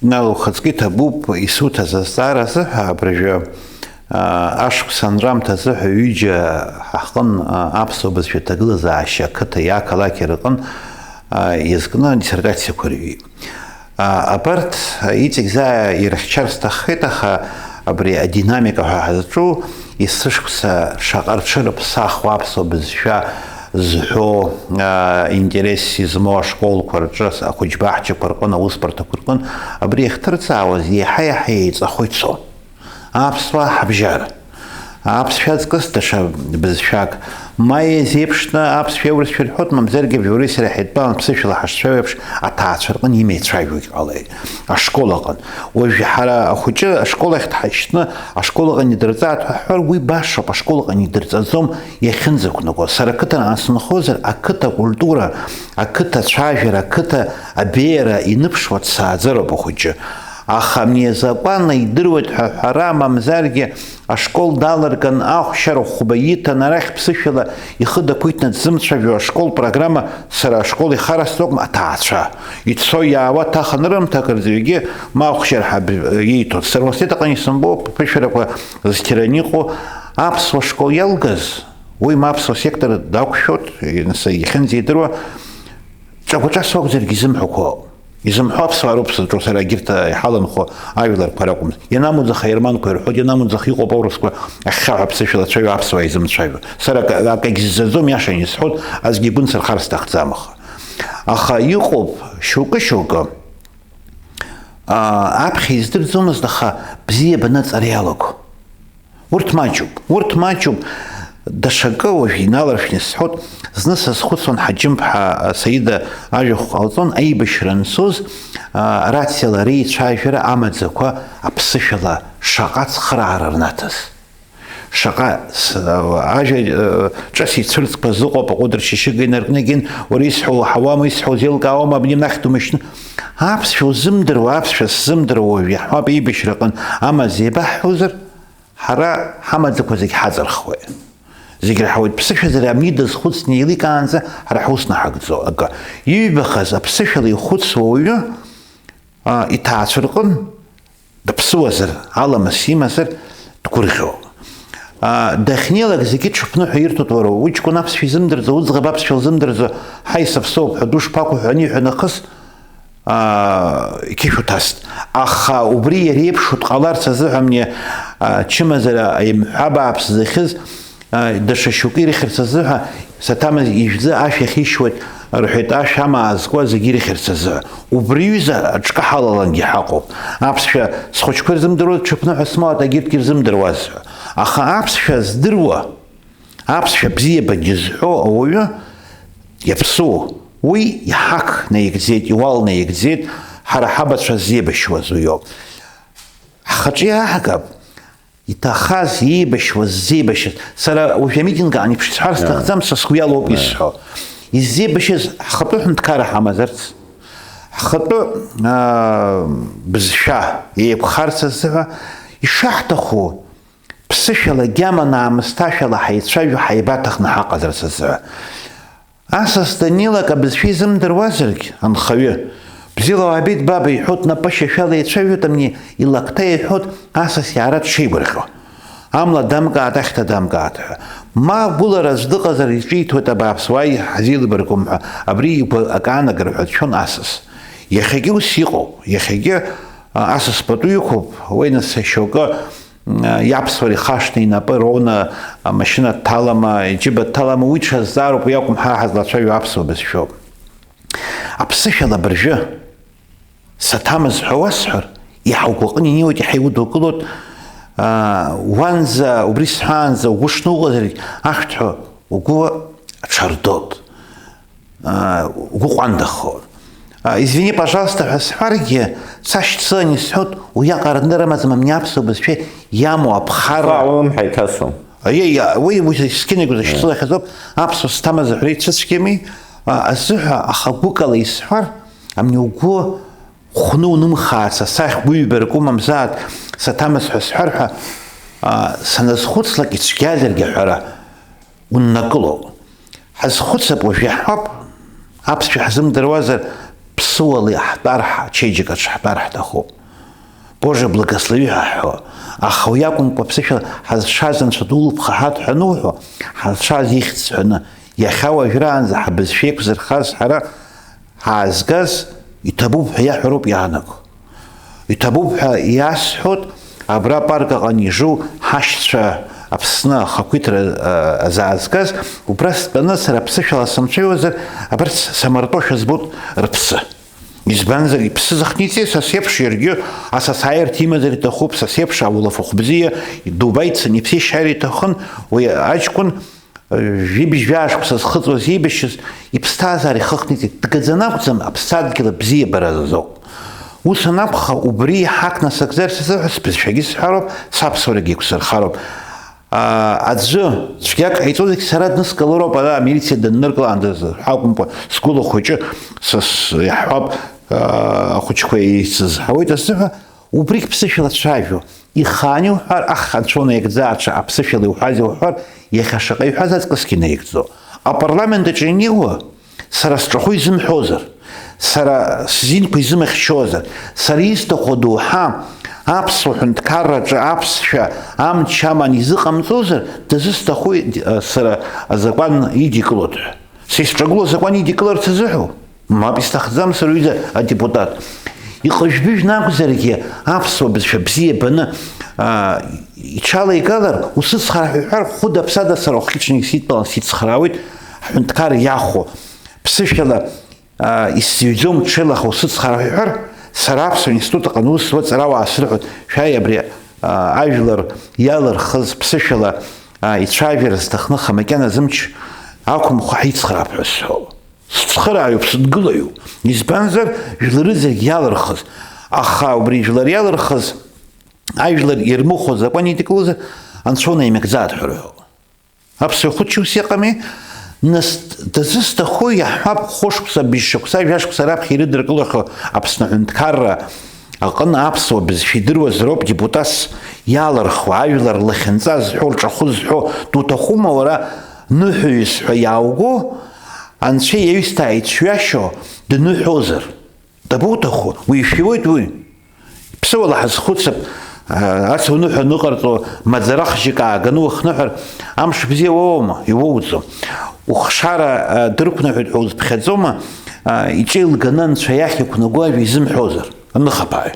Инал, ухаҵкы иҭабуп исуҭаз азҵаара азыҳәа. Абыржәы, аа, ашықәс анраамҭа азыҳәа ҩыџьа ҳаҟын, аа, аԥсуа бызшәа аҭагылазаашьа ақыҭа иақалақь рҟын, аа, иазкны диссертациақәа рҩит. Аа, абарҭ иҵегь заа ирыхьчар сҭаххеит, аха абри адинамика ҳәа ҳазҿу есышықәса шаҟа рҽырыԥсахуа аԥсуа бызшәа зҳәо, аа, интерес измоу ашколқәа рҿы, ахәыҷбаҳчақәа рҟын, аусбарҭақәа рҟын, абри иахьҭырҵаауаз иаҳа-иаҳа еиҵахо ицон. Аԥсуаа ҳабжьара. Аԥсшәа аҵкыс даҽа бызшәак. Ма еизеиԥшны аԥсшәеи аурысшәеи рҳәоит, мамзаргьы абжьареи сареи ҳаидтәалан ԥсышәала ҳашцәажәо еиԥш, аҭаацәа рҟын имеицәажәогь ҟалеит. Ашкол аҟын. Уажә ҳара ахәыҷы ашкол ахь дҳашьҭны, ашкол аҟны идырҵааит ҳәа ҳҳәар, уи башоуп, ашкол аҟны идырҵаӡом, иахьынӡақәнаго. Сара ақыҭан аасынхозар, ақыҭа акультура, ақыҭа ацәажәара, ақыҭа абеиара иныԥшуа дсааӡароуп ахәыҷы. Аха абни азакәан идыруеит ҳәа ҳәара, мамзаргьы ашкол далырган, ахәшьара хәба иҭан, арахь ԥсышәала ихы дақәиҭны дзымцәажәо ашкол программа, сара ашкол ихарасҵоит, аҭаацәа. Ицо-иаауа ҭаха нырымҭак рзы егьи ма ахәшьара ҳәа ииҭоит. Сара уасиаҭ аҟны исымбо ԥышәарақәа зҭираны иҟоу аԥсуа школ иалгаз, уи ма аԥсуа сектор дақәшәоит, нас иахьынӡаидыруа, ҿагәаҿас акәзаргьы изымҳәақәо. Изымҳәо аԥсуаа роуп сызҿу, сара егьырҭ иҳаланхо ажәларқәа ракәым. Ианамуӡах аерманқәа ирҳәоит, ианамуӡах иҟоуп аурысқәа ахьхьаҳәа ԥсышәала цәаҩу аԥсуаа изымцәажәо. Сара акы, акагь ззаӡом, иашан исҳәоит, аӡәгьы игәы нсырхар сҭахӡам аха. Аха иҟоуп шьоукы-шьоукы, аа, аԥхьа издырӡомызт, аха бзиа баны аҵара иалаго. Урҭ маҷуп, урҭ маҷуп, даҽакы уажә иналаршәны исҳәот, зны сазхәыцуан Ҳаџьымԥҳа Саида ажәахә ҟалҵон, аибашьра анцоз, аа, рациала реицәажәара амаӡақәа аԥсышәала шаҟа ацхыраара рнаҭаз. Шаҟа с-, ажәа, э, ҿыц ицәырҵқәаз ыҟоуп, аҟәыд ршьышьыга инаркны егьин, уара исҳәо уаҳауама, исҳәо узеилкаауама, абни нахь думышьны. Аԥсшәа узымдыруа, аԥсшәа сзымдыруа уажә иаҳҳәап, еибашьраҟын амаӡа еибаҳҳәозар, ҳара ҳамаӡақәа зегь ҳаҵырхуеит. Зегь раҳауеит, ԥсышәазар амни дазхәыцны еиликаанӡа ҳара ҳус наҳагӡо акы. Иҩбахаз аԥсышәала ихәыцуа уаҩы, а, иҭаацәа рҟын Дыԥсуазар, аламыс имазар, дгәырӷьо. Аа, дахьнеилак зегьы ҽыԥныҳәа ирҭоит уара, уҷкәын аԥсшәа изымдырӡо, уӡӷаб аԥсшәа лзымдырӡо, ҳаи, сыԥсоуп ҳәа душԥақәу ҳәа аниҳәа нахыс, аа, иқьышә уҭаст. Аха убри иара иеиԥшу дҟаларц азыҳәа амни, аа, чымазара аимҳәа бааԥс зыхьыз, Ааи, даҽа шьоукы ирыхьырц азыҳәа, саҭамыз ижәӡы ашә иахьишьуеит, рҳәеит, ашә амаа зкуа зегьы ирыхьырц азыҳәа. Убри аҩыза аҿкы ҳалалангьы ҳаҟоуп. Аԥсшәа схәыҷқәа ирзымдыруаз ҽыԥныҳәа смоуит, егьырҭгьы ирзымдыруазшәа. Аха аԥсшәа здыруа, аԥсшәа бзиабагьы зҳәо ауаҩы иаԥсоу, уи иҳақ наигӡеит, иуал наигӡеит, ҳара ҳабацәа ззеибашьуаз уиоуп. Ҳхаҿы иааҳгап, иҭахаз, иеибашьуаз, ззеибашьыз. Сара уажә амитинг аан еиԥш исҳәар сҭахӡам, са сгәы иалоуп исҳәо. Иззеибашьыз ҳхатәы ҳәынҭқарра ҳамазарц, ҳхатәы, аа, бызшәа еиқәхарц азыҳәа, ишаҳҭаху, ԥсышәала, гьаман аамысҭашәала ҳаицәажәо, ҳаибаҭахны ҳаҟазарц азыҳәа. Асас Данилак абызшәа изымдыруазаргь, анхаҩы, бзиала уаабеит, баба, иҳәоит, напы шьашәала еицәажәоит, амни илакҭа иҳәоит, асас иаара дшеигәырӷьо. Амла дамгааит, ахьҭа дамгааит ҳәа. Ма гәылара аӡә дыҟазар, иҿиҭуеит абааԥс, уааи, ҳзеилыбаргом ҳәа, абри игәы акы аанагар ҳәа дшәон асас. Иахьагьы ус иҟоуп, иахьагьы, а, асас пату иқәуп, уи нас шьоукы, Иаԥсуара ихашҭны инапы роуны амашьына дҭалама, иџьыба дҭалама, уи ҽазҵаароуп, уи акәым ҳара ҳазлацәажәо аԥсуа бызшәоуп. Аԥсышәала абыржәы саҭамыз ҳәа уасҳәар, иаҳа угәаҟны инеиуеит, иаҳа иудукылоит, аа, уанӡа, убри сҳәаанӡа угәы шнауҟьозаргь, ахьҭҳәа угәы аҽардоит. Аа, угәы ҟәандахоит. Аа, извини, пожалуйста ҳәа сҳәаргьы, сашьцылан исҳәоит, уиаҟара нырымаӡам, амни аԥсуа бызшәа иамоу аԥхарра. Аха улымҳа иҭасуам. Аиеи, уи, уи сқьынагоз ашьцылахьазоуп, аԥсуа сҭамыз аҳәара ицәыцәгьами, а, азыҳәа, аха гәыкала исҳәар, амни угәы хәны унымхаарц, асахь гәыҩбарак умамзааит, саҭамыз ҳәа сҳәар ҳәа, а, саназхәыцлак ицәгьазаргьы аҳәара. Уннакылоуп. Ҳазхәыцып уажә иаҳҳәап, аԥсшәа ҳзымдыруазар, ԥсыуала иаҳтәар, ҳачеиџьыка аҿы ҳтәар ҳҭахуп. Боже, благослови ҳәа ҳҳәо. Аха уи акәымкәа, аԥсышәала ҳазшаз Анцәа дулыԥха ҳәа ануҳәо, ҳазшаз ихьӡ ҳәаны, иахьа уажәраанӡа ҳабызшәа еиқәзырхаз ҳара ҳаазгаз иҭабуп ҳәа иаҳәароуп иаанаго. Иҭабуп ҳәа иасҳәоит, абра апарк аҟны ижу ҳашьцәа Аԥсны ахақәиҭра, а, азаазгаз, убра стәаны сара аԥсышәала санцәажәозар, абарҭ самартәошәа збоит рыԥсы. Избанзар, иԥсы зыхҭниҵеи са сеиԥш иаргьы асасааирҭа имазар иҭахуп, са сеиԥш ауалафахә бзиа, Дубаи дцаны иԥсишьар иҭахын, уи аҷкәын Жәибжь-жәаа шықәса зхыҵуаз еибашьыз, иԥсҭазаара ихыхҭниҵеит, дгаӡаны акәӡам, аԥсадгьыл абзиабара азоуп. Ус анакәха, убри иҳақнасыгӡарц азыҳәа сбызшәагьы сҳәароуп, саԥсуарагьы еиқәсырхароуп. Аа, аӡәы цәгьак ҟаиҵозаргь сара дныскылароуп, ара амилициа данныркылаандаз ҳәа акәымкәа, сгәыла хәыҷы, са с-, иаҳҳәап, аа, ахәыҷқәа еицызҳауеит азыҳәа, Убригь ԥсышәала дцәажәо, ихаан иуҳәар, аха анцәа унаигӡа аҽа аԥсышәала иуҳәаз иуҳәар, иахьа шаҟа иҳәаз аҵкысгьы инаигӡо. Апарламент аҿы ианиуа, сара сҿахәы изымҳәозар, сара сзинқәа изымыхьчозар, сара исҭаху адоуҳа, аԥсуа ҳәынҭқарраҿы аԥсшәа амч аман изыҟамҵозар, дызусҭахуи, э, сара азакәан идикылоит ҳәа? Са исҿагылоу азакәан идикыларц азыҳәоу? Мап, исҭахӡам сара, ҩыза адепутат. Иҟыжәбыжәны акәзаргьы, аԥсуа бызшәа бзиа баны, аа, иҽалеигалар, усыцхраа ҳәа иҳәар, хәыда-ԥсада сара ухьыҵәны исидтәалан сицхраауеит, ҳҳәынҭқар иахәо. Ԥсышәала, аа, исзыҩӡом ҽеилаха усыцхраа ҳәа иҳәар, Сара аԥсуа институт аҟны аус зуа аҵарауаа срыҳәоит, шәааи абри, а, ажәлар иалырхыз ԥсышәала, а, ицәажәара зҭахны, аха макьаназы мч ақәымхо ҳицхраап ҳәа сҳәо. Сцхырааҩуп, сыдгылаҩуп. Избанзар, жәлары зегь иалырхыз. Аха убри жәлар иалырхыз, ажәлар ирмыхәо азакәан идикылозар, анцәа унаимакӡааит ҳәа рҳәо. Аԥсуа хәыҷы ус иҟами? Нас дызусҭаху иаҳҳәап, хәышықәса, быжьшықәса, жәашықәса раԥхьа ирыдыркылахьоу Аԥсны аҳәынҭқарра аҟны аԥсуа бызшәа идыруазароуп депутатс иалырхуа, ажәлар лахьынҵа зҳәо, лҿахәы зҳәо, дуҭахума уара, ныҳәаҩыс ҳәа иаауго, анцәа иаҩсҭаа ицәҩашьо дныҳәозар? Дабауҭаху? Уишәиуеит уи. Ԥсыуала ҳазхәыцып, а, ас уныҳәа ныҟарҵо, маӡарахжьык ааганы уахныҳәар, амш бзиа уоума, иуоуӡом. Ухшара, а, дырқәныҳәоит ҳәа узԥхьаӡома, а, иҿы илганы анцәа иахь иқәнаго ажәа изымҳәозар, аныхаԥааҩ?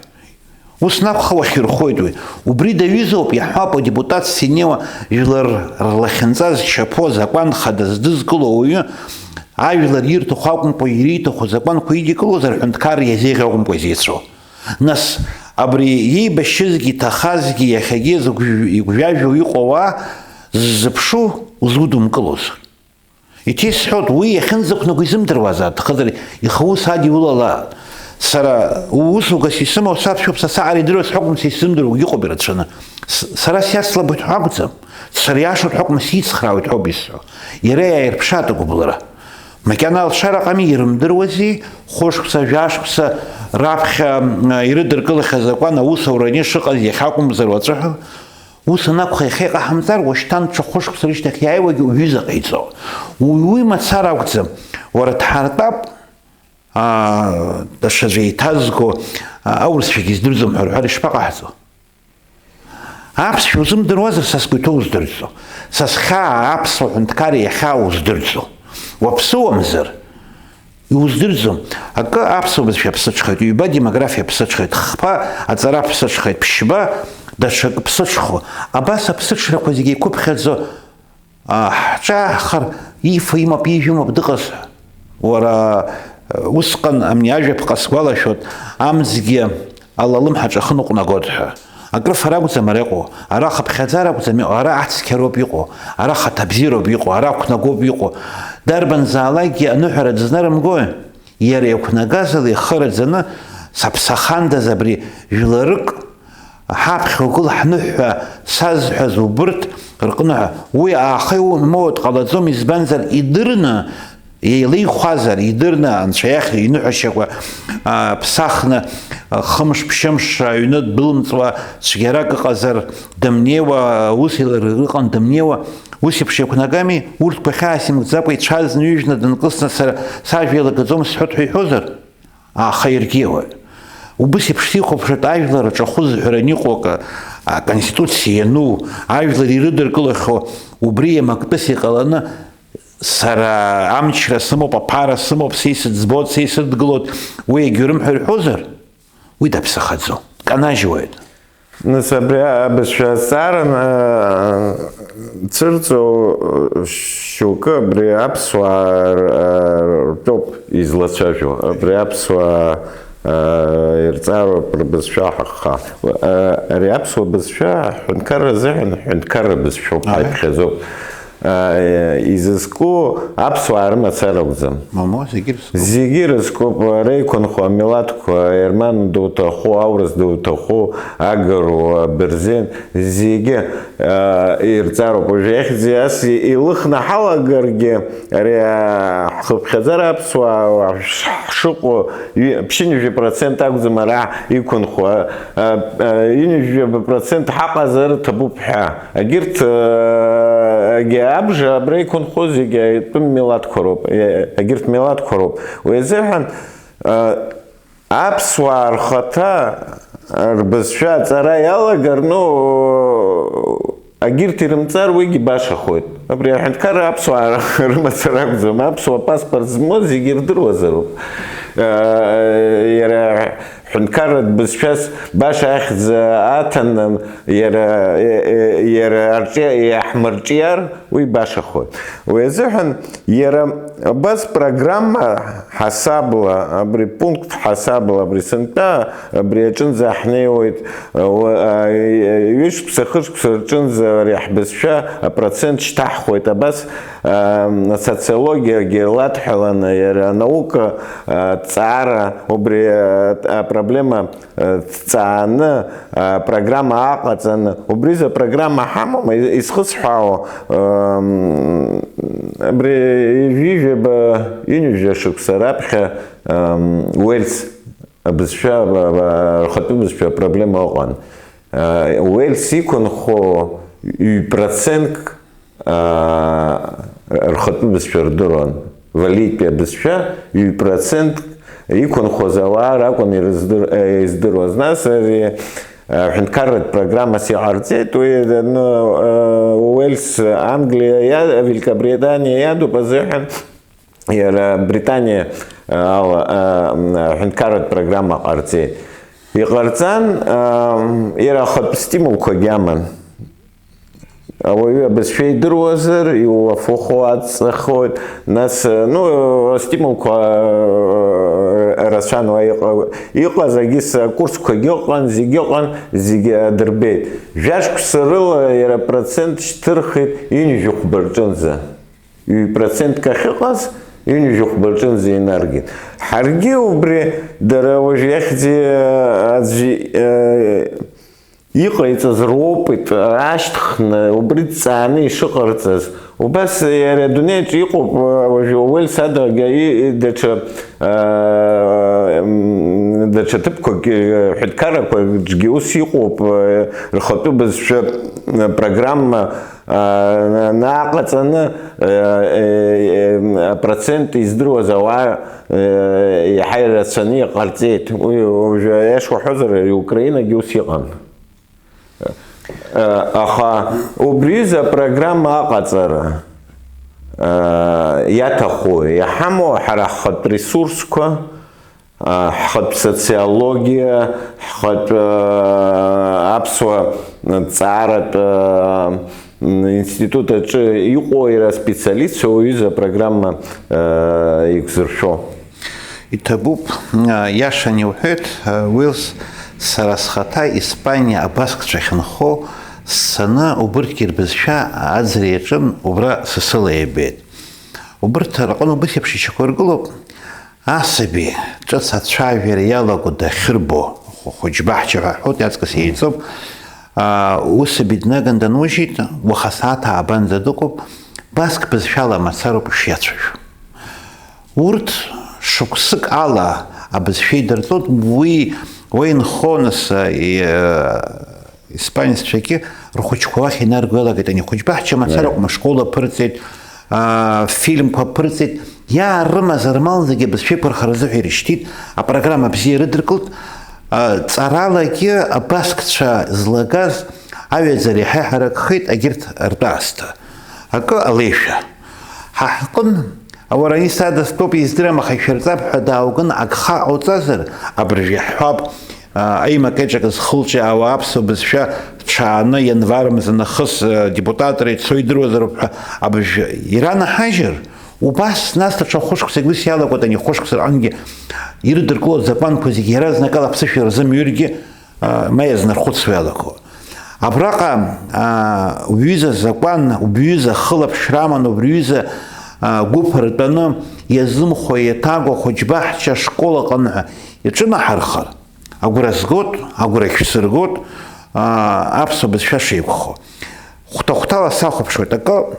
Ус анакәха, уахьирхоит уи. Убри даҩызоуп, иаҳҳәап, адепутатс инеиуа жәлар рлахьынҵа зшьаԥо азакәан хада здызкыло ауаҩы, ажәлар ирҭаху акәымкәа, ириҭаху азакәанқәа идикылозар, аҳәынҭқарра иазеиӷьу акәымкәа изеицәоу. Нас, абри иеибашьызгьы, иҭахазгьы, иахьагьы зыгәжә-, игәжәажәо иҟоу ауаа ззыԥшу узудымкылозар? Иҭесҳәоит, уи иахьынӡақәнаго изымдыруазаап, ҭахызар ихы аус адиулалааит. Сара усугас исымоу саԥшәуп, са саҟара идыруаз ҳәа акәым, са исзымдыруагьы ыҟоуп ирацәаны. С-, сара сиацлабуеит ҳәа акәӡам, сара иашоуп ҳәа акәым, сицхраауеит ҳәоуп исҳәо. Иара иааирԥшааит агәыбылра. Макьана алшара ыҟами, ирымдыруази, хәышықәса, жәашықәса раԥхьа, м, ирыдыркылахьаз азакәан аусурагьы шыҟаз иахьакәымзар уаҵәы ҳәа. Ус анакәха, иахьа иҟаҳамҵар, уашьҭан ҽа хәышықәса рышьҭахь иааиуагьы уҩыза ҟаиҵо. Уи, уи мацара акәӡам. Уара дҳартәап, аа, даҽаӡәы еиҭазго, аа, аурысшәагьы издырӡом ҳәа рҳәар ишԥаҟаҳҵо? Аԥсшәа узымдыруазар, са сгәы иҭоу уздырӡом. Са схьаа аԥсуа ҳәынҭқар иахьа уздырӡом. Уаԥсыуамзар, иуздырӡом. Акы аԥсуа бызшәа ԥсыҽхеит, ҩба демографиа ԥсыҽхеит, хԥа аҵара ԥсыҽхеит, ԥшьба даҽакы ԥсыҽхо. Абас аԥсыҽрақәа зегьы еиқәыԥхьаӡо, а, ҳҿаҳхар, ифа имоуп, ижә имоуп, дыҟазшәа. Уара, усҟан амни ажәаԥҟа сгәалашәоит, амзгьы ала лымҳаҿ ахы ныҟәнагоит ҳәа. Акрыфара акәӡам ара иҟоу, ара хыԥхьаӡара акәӡам иҟоу, ара ацқьароуп иҟоу, ара хаҭабзиароуп иҟоу, ара ақәнагоуп иҟоу. Дарбанзаалакгьы аныҳәара дызнарымгои? Иара иақәнагаз ала ихы раӡаны, саԥсахандаз абри жәларык ҳаԥхьа угыл ҳныҳәа сазҳәаз убырҭ рҟны ҳәа. Уи аахеи умоуа дҟалаӡом, избанзар, идырны, еилеихәазар, идырны анцәа иахь иныҳәашьақәа, а, ԥсахны, а, хымш-ԥшьымш аҩны дәылымҵуа цәгьарак ыҟазар, дымнеиуа, ус еилыр-, ыҟан дымнеиуа, ус еиԥш иақәнагами, урҭқәа хьаас имгӡакәа ицәазны ҩыжәны дынкылсны сара сажәа еилагаӡом сҳәоит ҳәа иҳәозар? Аха иргьиуеит. Убыс еиԥш сихәаԥшуеит ажәлар аҿахәы зҳәараны иҟоу акы, аконституциа иану, ажәлар ирыдыркылахьоу, убри иамактәыс иҟаланы, сара амчра сымоуп, аԥара сымоуп, са исыӡбоит, са исыдгылоит, уи егьаурымҳәо ирҳәозар, уи даԥсахаӡом, дканажьуеит. Нас абри абызшәа азҵааран, а, цәырҵуа шьоукы абри аԥсуаа р-, а, ртәоуп излацәажәо. Абри аԥсуаа, а, ирҵаароуп рбызшәа ҳахха. А, ари аԥсуа бызшәа ҳҳәынҭқарра азыҳәан ҳҳәынҭқарра бызшәоуп, Аҳа. Ҳаиԥхьаӡоуп. А, изызку аԥсуаа рымацара акәӡам. Мамоу, зегьы ирызкуп. Зегьы ирызкуп, реиқәынхо амилаҭқәа, ерман дуҭаху, аурыс дуҭаху, агаруа, абырзен, зегьы, а, ирҵароуп. Уажә иахьӡ-, ас илыхны ҳалагаргьы, ари, а, ҳхыԥхьаӡара аԥсуаа ш-, ҳшыҟоу, ҩ-, ԥшьынҩажәа процент акәӡам ара иқәынхо, а, а, а, ҩынҩажәа процент ҳаҟазар ҭабуп ҳәа. Егьырҭ, э, егьи абжа абра иқәынхо зегьы атәым милаҭқәа роуп, э, егьырҭ милаҭқәа роуп. Уи азыҳәан, э, аԥсуаа рхаҭа рбызшәа аҵара иалагар, ну, егьырҭ ирымҵар, уигьы башахоит. Абри аҳәынҭқарра аԥсуаа рымацара акәӡам, аԥсуа паспорт змоу зегьы ирдыруазароуп. Э, иара ҳәынҭқарратә бызшәас баша ахьӡ аҭаны, иара, иара арҿиа-, иаҳмырҿиар, уи башахоит. Уи азыҳәан иара абас программа ҳасабла, абри пункт ҳасабла, абри сынтәа, абри аҿынӡа ҳнеиуеит, уа-, а, ҩышықәса, хышықәса рҿынӡа ари ҳбызшәа апроцент шьҭаҳхуеит, абас, а, асоциологиагьы ладҳәаланы, иара анаука, а, ҭҵаара, убри, а, апроблема, а, ҭҵааны, а, программа аҟаҵаны, убризы апрограмма ҳамоума, и-, изхысҳәаау, ам, абри ҩажәижәаба, ҩынҩажәа шықәса раԥхьа, ам, Уельс абызшәа, ба-, ба-, рхатәы бызшәа апроблема ыҟан. А, Уельс иқәынхо ҩ-процентк, а, рхатәы бызшәа рдыруан. Валлитәи абызшәа ҩ-процентк иқәынхоз ауаа ракәын ирыздыр-, э, издыруаз. Нас ари, а, ҳәынҭқарратә программас иҟарҵеит, уи, ну, а, Уельс, Англиа иа-, Великобританиа иадуп азыҳәан. Иара Британиа, а, ала, а, м, аҳәынҭқарратә программа ҟарҵеит. Иҟарҵан, а, м, иара ахатә стимулқәагьы аман. Ауаҩы абызшәа идыруазар, иулафахәы аҵахоит, нас, а, ну, астимулқәа, а, рацәан уа иҟа-, иҟаз, агьыс акурсқәагьы ыҟан, зегьы ыҟан, зегьы адырбеит. Жәашықәса рыла иара процент шьҭырхит ҩынҩажәи хәба рҿынӡа. Ҩ-процентк ахьыҟаз, ҩынҩажәи хәба рҿынӡа инаргеит. Ҳаргьы убри, дара уажә иахьӡи, аӡәы, э, иҟаиҵаз ропыт аашьҭхны, убри дҵааны ишыҟарҵаз. Убас иара адунеиаҿ иҟоуп, э, уажәы Уельс адагьы и-, и-, даҽа, э, м, даҽа ҭыԥқәакгьы, э, ҳәынҭқаррақәаҿгьы ус иҟоуп, э, рхатәы бызшәа, э, программа, а, на-, наҟаҵаны, э, э, э, апроцент издыруаз ауаа, э, иаҳа ирацәаны иҟарҵеит. Уи уажәы, аиаша уҳәозар, ари Украинагьы ус иҟан. Э, аха убри изы апрограмма аҟаҵара, э, иаҭаху, иҳамоу ҳара ҳхатә ресурсқәа, а, ҳхатә социологиа, ҳхатә, а, аԥсуа ҵааратә, а, институт аҿы иҟоу иара аспециалистцәа уаҩыза апрограмма, а, еиқәзыршәо. Иҭабуп, а, иашан иуҳәеит, а, Уилс, сара схаҭа Испаниа абаскцәа ахьынхо сцаны, убырҭгьы рбызшәа аӡра иаҿын, убра сасыла иабеит. Убырҭ рҟны убыс еиԥш ишьақәыргылоуп. Асаби ҿыц ацәажәара иалаго дахьырбо, хәыҷбаҳча ҳәа ҳҳәоит, аҵкыс еиҵоуп. Аа, усаби днаган данужьит, уаха асааҭ ааба анӡа дыҟоуп, баск бызшәала мацароуп ишиацәажәо. Урҭ шықәсык ала абызшәа идырҵоит, уи, уа инхо нас, а, и-, а, испанеццәагьы рхәыҷқәа уахь инарго иалагеит, ани хәыҷбаҳча мацара акәым, ашкол аԥырҵеит, аа, фильмқәа аԥырҵеит, иаарымаз рмал зегьы абызшәеиқәырхара азыҳәа ирышьҭит, апрограмма бзиа ирыдыркылт, а, ҵаралагьы абаскцәа злагаз аҩаӡара иаҳа иҳаракхеит, агьырҭ ртәы аасҭа. Акы алеишәа. Ҳа ҳҟын Ауарани садыстәуп, издырам, аха ишәырҵап ҳәа даауган агха ҟауҵазар, абыржә иаҳҳәап, а, аимак-еиҿак зхылҿиаауа аԥсуа бызшәа ҽааны ианвар мза нахыс, а, депутатра ицо идыруазароуп ҳәа абыржә иранаҳажьыр, убас, нас даҽа хәышықәсагь ус иалагоит, ани хәышықәса рҟынгьы ирыдыркыло азакәанқәа зегьы иаразнакала аԥсышәа рзымҩыргьы, а, ма иазнархәыцуа иалаго. Абраҟа, а, убҩыза закәан, убҩыза хылаԥшра аман, убриҩыза, а, гәыԥ ртәаны иазымхо, иаҭаго ахәыҷбаҳча ашкол аҟны ҳәа иҿынаҳархар, агәра згоит, агәра шәсыргоит, а, аԥсуа бызшәа шеиқәхо. Хәҭа-хәҭала сахәаԥшуеит, акы,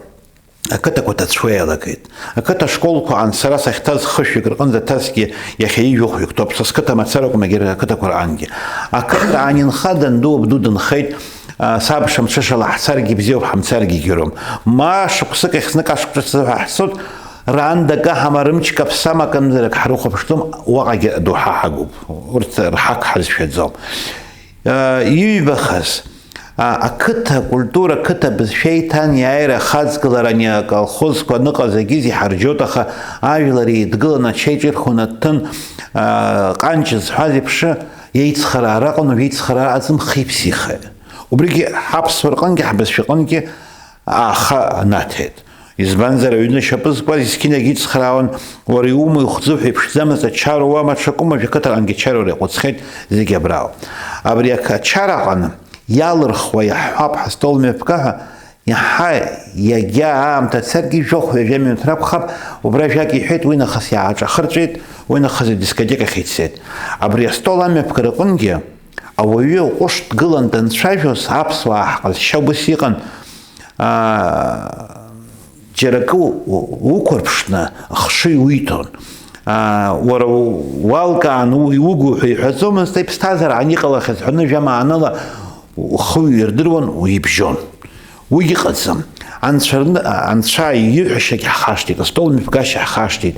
Ақыҭақәа ҭацәуа иалагеит. Ақыҭа школқәа аан сара сахьҭаз хышәҩык рҟынӡа ҭацгьы иахьа ҩажәихәҩык ҭоуп, са сқыҭа мацаракәым егьырҭ ақыҭақәа рҟынгьы. Ақыҭа аан инха данду абду дынхеит, а, сабша мҽышала ҳцаргьы бзиоуп, ҳамцаргьы егьаурым. Ма шықәсык ахь знык ашықәс ҳәа ҳцоит, раан дакы ҳамарымчк аԥсам акымзарак ҳрыхәаԥшӡом, уаҟагьы адоуҳа ҳагуп. Урҭ рҳақ ҳазшәаӡом. Иҩбахаз, а, ақыҭа акультура, ақыҭа бызшәа иҭан иааира ахаҵгылара, ани аколхозқәа аныҟаз агьыз иҳарџьоит, аха ажәлар еидгыланы ачаи ҿирхуан аҭҭын, а, ҟанҷ зҳәаз еиԥш, Иеицхыраара аҟану, иеицхыраара аӡым, хи-ԥсихи. Убригьы ҳаԥсуа рҟынгьы, ҳбызшәа рҟынгьы ааха анаҭеит. Избанзар, аҩны шьапы зкуаз есқьынагь ицхраауан, уара иумоу ихәӡу ҳәа иԥшӡамызт, ачара уама, ҽакума, жәа-қыҭраҟынгьы ачара уара иаҟәыҵхьеит, зегь абраауп. Абри ак-, ачара аҟаны иалырхуа иаҳҳәап ҳастол мҩаԥга ҳәа, иаҳа иагьа аамҭа царгьы жәохә-ҩажәа минуҭ ракәхап, убра жәак иҳәеит, уи нахыс иааҿахырҵәеит, уи нахыс идискотекахь ицеит. Абри астол амҩаԥгара аҟынгьы ауаҩы аҟәыш дгылан данцәажәоз, аԥсуаа ҳҟазшьа убыс иҟан, аа, џьара акы у-, у-, уқәырԥшны ахшыҩ уиҭон. Аа, уара у-, уалкаан уи иугу ҳәа иҳәаӡомызт, иԥсҭазаара ан иҟалахьаз ҳәаны жәамаанала ухы уирдыруан, уибжьон. Уигьы ыҟаӡам. Анцәа рны-, Анцәа ииҳәашьагь ҳхашҭит, астол мҩаԥгашьа ҳхашҭит.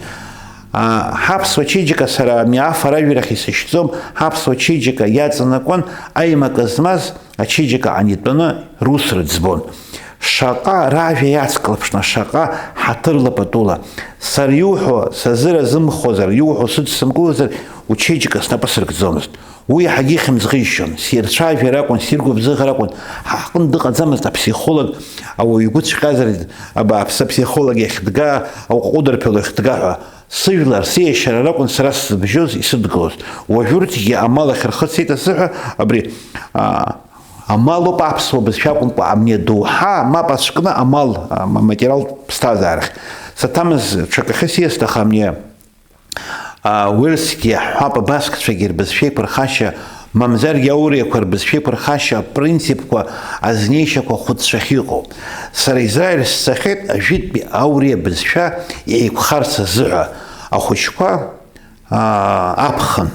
Аа, ҳаԥсуа чеиџьыка сара ами афара ажәрахь исышьҭӡом, ҳаԥсуа чеиџьыка иаҵанакуан аимак змаз, ачеиџьыка ан итәаны рус рыӡбон. Шаҟа ражәа иацклаԥшны, шаҟа ҳаҭырла патула. Сара иуҳәо сазыразымхозар, иуҳәо сыдсымкылозар, учеиџьыка снапы сыркӡомызт. Уи иаҳагьы ихьымӡӷ ишьон. Сирцәажәар акәын, сиргәыбзыӷыр акәын. Ҳа ҳҟны дыҟаӡамызт аԥсихолог, ауаҩ игәы цәҟьазар, абааԥсы, аԥсихолог иахьдга, ауҟәыдырԥыл иахьдга ҳәа. Сыжәлар, сиашьара ракәын сара сзыбжьоз, исыдгылоз. Уажә урҭгьы амал ахьырхыцеит азыҳәа, абри, аа, амалоуп аԥсуа бызшәа акәымкәа, амни адоуҳа мап ацәкны амал, а, ма-, материалтә ԥсҭазаарахь. Саҭамыз ҽакахьы сиасҭахам, амни, а, уирсгьы иаҳҳәап, абаскцәагьы рбызшәеиқәырхашьа, мамзаргьы ауриақәа рбызшәеиқәырхашьа апринципқәа азнеишьақәа хәыцшәахь иҟоуп. Сара Израиль сцахьеит, ажәытәтәи ауриа бызшәа еиқәхарц азыҳәа. Ахәыҷқәа, аа, аԥхын.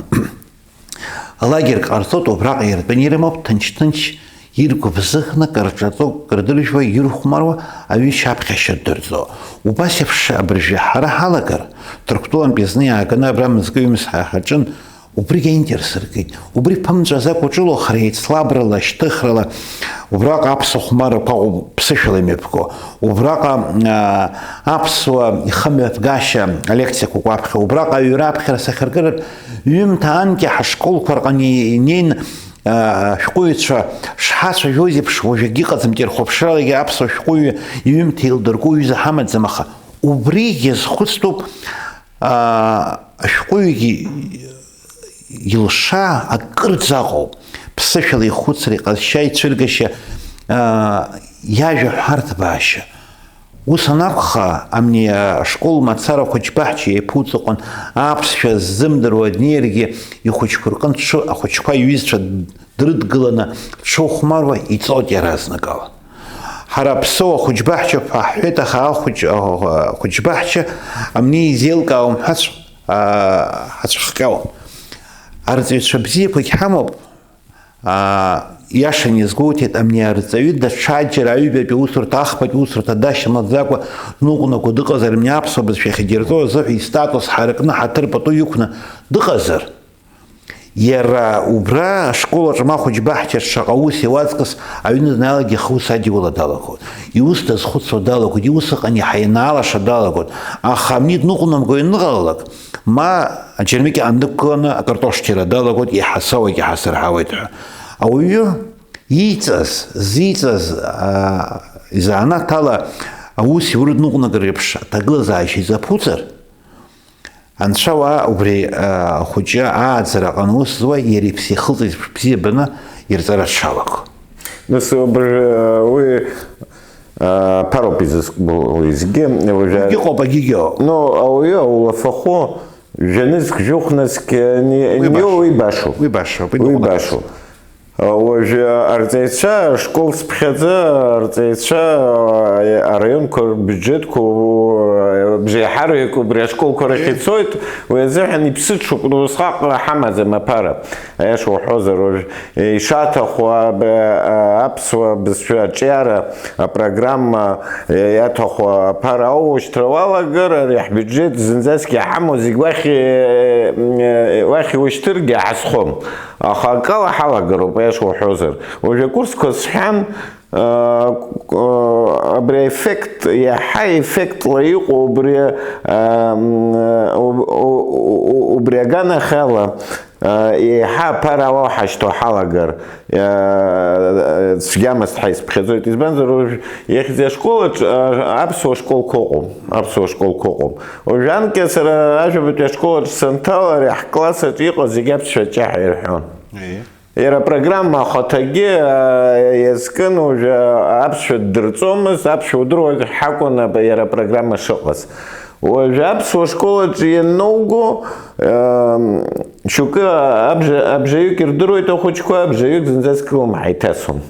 Лагерк ҟарҵоит, убраҟа иртәаны ирымоуп, ҭынч-ҭынч иргәыбзыӷны, кырҿаҵо, кырдыржәуа, ирхәмаруа, аҩышьа аԥхьашьа дырҵо. Убас еиԥш абыржәы ҳара ҳалагар, Ҭырқәтәылантәи зны иааганы абра мызкы ҩымз ҳа-, ҳаҿын, убригь аинтерес ркит. Убри ԥымҵәазакәа ҿылохра, еицлабрала, шьҭыхрала, убраҟа аԥсуа хәмарақәа ыҟоуп ԥсышәала имҩаԥго. Убраҟа, аа, аԥсуа ихымҩаԥгашьа алекциақәа уаԥхьа, убраҟа аҩра аԥхьара сахьаркыратә ҩымҭа анкьа ҳашколқәа рҟны инеин, аа, ашәҟәыҩҩцәа шҳацәажәоз еиԥш, уажәгьы иҟаӡам, ҿырхәаԥшралагьы аԥсуа шәҟәыҩҩы иҩымҭа еилдырго ҩыза ҳамаӡам, аха убригь иазхәыцтәуп, аа, ашәҟәыҩҩгьы илша акырӡа ыҟоуп, ԥсышәала ихәыцра, иҟазшьа, ицәыргашьа, аа, иажәа ҳәарҭбаашьа. Ус анакәха, амни ашкол мацара ахәыҷбаҳча еиԥуҵаҟан аԥсшәа ззымдыруа днеиргьы, ихәыҷқәа рҟынтә дшы-, ахәыҷқәа иҩызцәа дрыдгыланы дшыхәмаруа иҵоит иаразнакала. Ҳара Ԥсоу ахәыҷбаҳча ҳәа ҳҳәеит, аха ахәыҷ-, ахәыҷбаҳча амни изеилкаауам ҳәа ацә-, аа, ҳацәхҟьауам. Арҵаҩцәа бзиақәагь ҳамоуп, аа, иашан иазгәоуҭеит, амни арҵаҩы даҽаџьара аҩбатәи аусурҭа, ахԥатәи аусурҭа дашьҭамлаӡакәа дныҟәнагәа дыҟазар, амни аԥсуа бызшәа иахьадирҵо азыҳәа истатус ҳаракны, ҳаҭыр пату иқәны дыҟазар, иара убра ашкол аҿы ма ахәыҷбаҳчаҿ шаҟа ус иауа аҵкыс аҩны данааилак ихы ус адиуала далагон. Иус дазхәыцуа далагон, иус ыҟан иаҳа ианаалаша далагон. Аха амни дныҟәнамго ианыҟалалак, ма аџьармыкьа ааннықәгыланы акартош ҭира далагоит, иаҳасауеит, иаҳасырҳауеит ҳәа. Ауаҩы ииҵаз, зиҵаз, аа, изанааҭ ала аус иурыдныҟәнагара реиԥш аҭагылазаашьа изаԥуҵар, анцәа ауаа убри, аа, ахәыҷы ааӡара аҟны аус зуа иара иԥсы иахылҵыз бзиа баны ирҵара дшалаго. Нас убри, уи, аа, ԥароуп изызку уеизгьы, уажәы Егьыҟоуп, агьигьоуп. Ну, ауаҩы аулафахәы жәанызқь, жәохә нызқь, ани-, Уи аниоу башоуп. Уи башоуп. Уи башоуп, Уи иныҟәнагаз. Башоуп. Уажәы арҵаҩцәа, ашкол цыԥхьаӡа арҵаҩцәа, араионқәа рбиуџьетқәа, бжеиҳараҩык убри ашколқәа рахь ицоит, уи азыҳәан иԥсыҽуп, усҟак ҳамаӡам аԥара, аиаша уҳәозар, уажә ишаҭаху аб-, аԥсуа бызшәа аҿиара апрограмма иаҭаху аԥара аушьҭра уалагар, ари ҳбиуџьет зынӡаск иҳамоу зегь уахь, уахь иушьҭыргьы ҳазхом. Аха акала ҳалагароуп, аиаша уҳәозар. Уажәы акурсқәа сҳәан, Абри аеффект, иаҳа еффектла иҟоу убри, убри аганахьала, еиҳа аԥара ала ҳашьҭоу ҳалагар, цәгьамызт ҳәа исԥхьаӡоит. Избанзар, уажә иахьӡи ашкол аҿы аԥсуа школқәа ыҟоуп, аԥсуа школқәа ыҟоуп. Уажәанкьа сара ажәабатәи ашкол аҿы санҭала, ари ҳкласс аҿы иҟаз зегьы аԥсшәа ҷаҳәа ирҳәон. Иара апрограмма ахаҭагьы иазкын, уажәы аԥсшәа ддырҵомызт, аԥсшәа удыруазар ҳакәын иара апрограмма шыҟаз. Уажәы аԥсуа школ аҿы ианноуго, шьоукы абжаҩык ирдыруеит ахәыҷқәа, абжаҩык зынӡаск рылымҳа иҭасуам.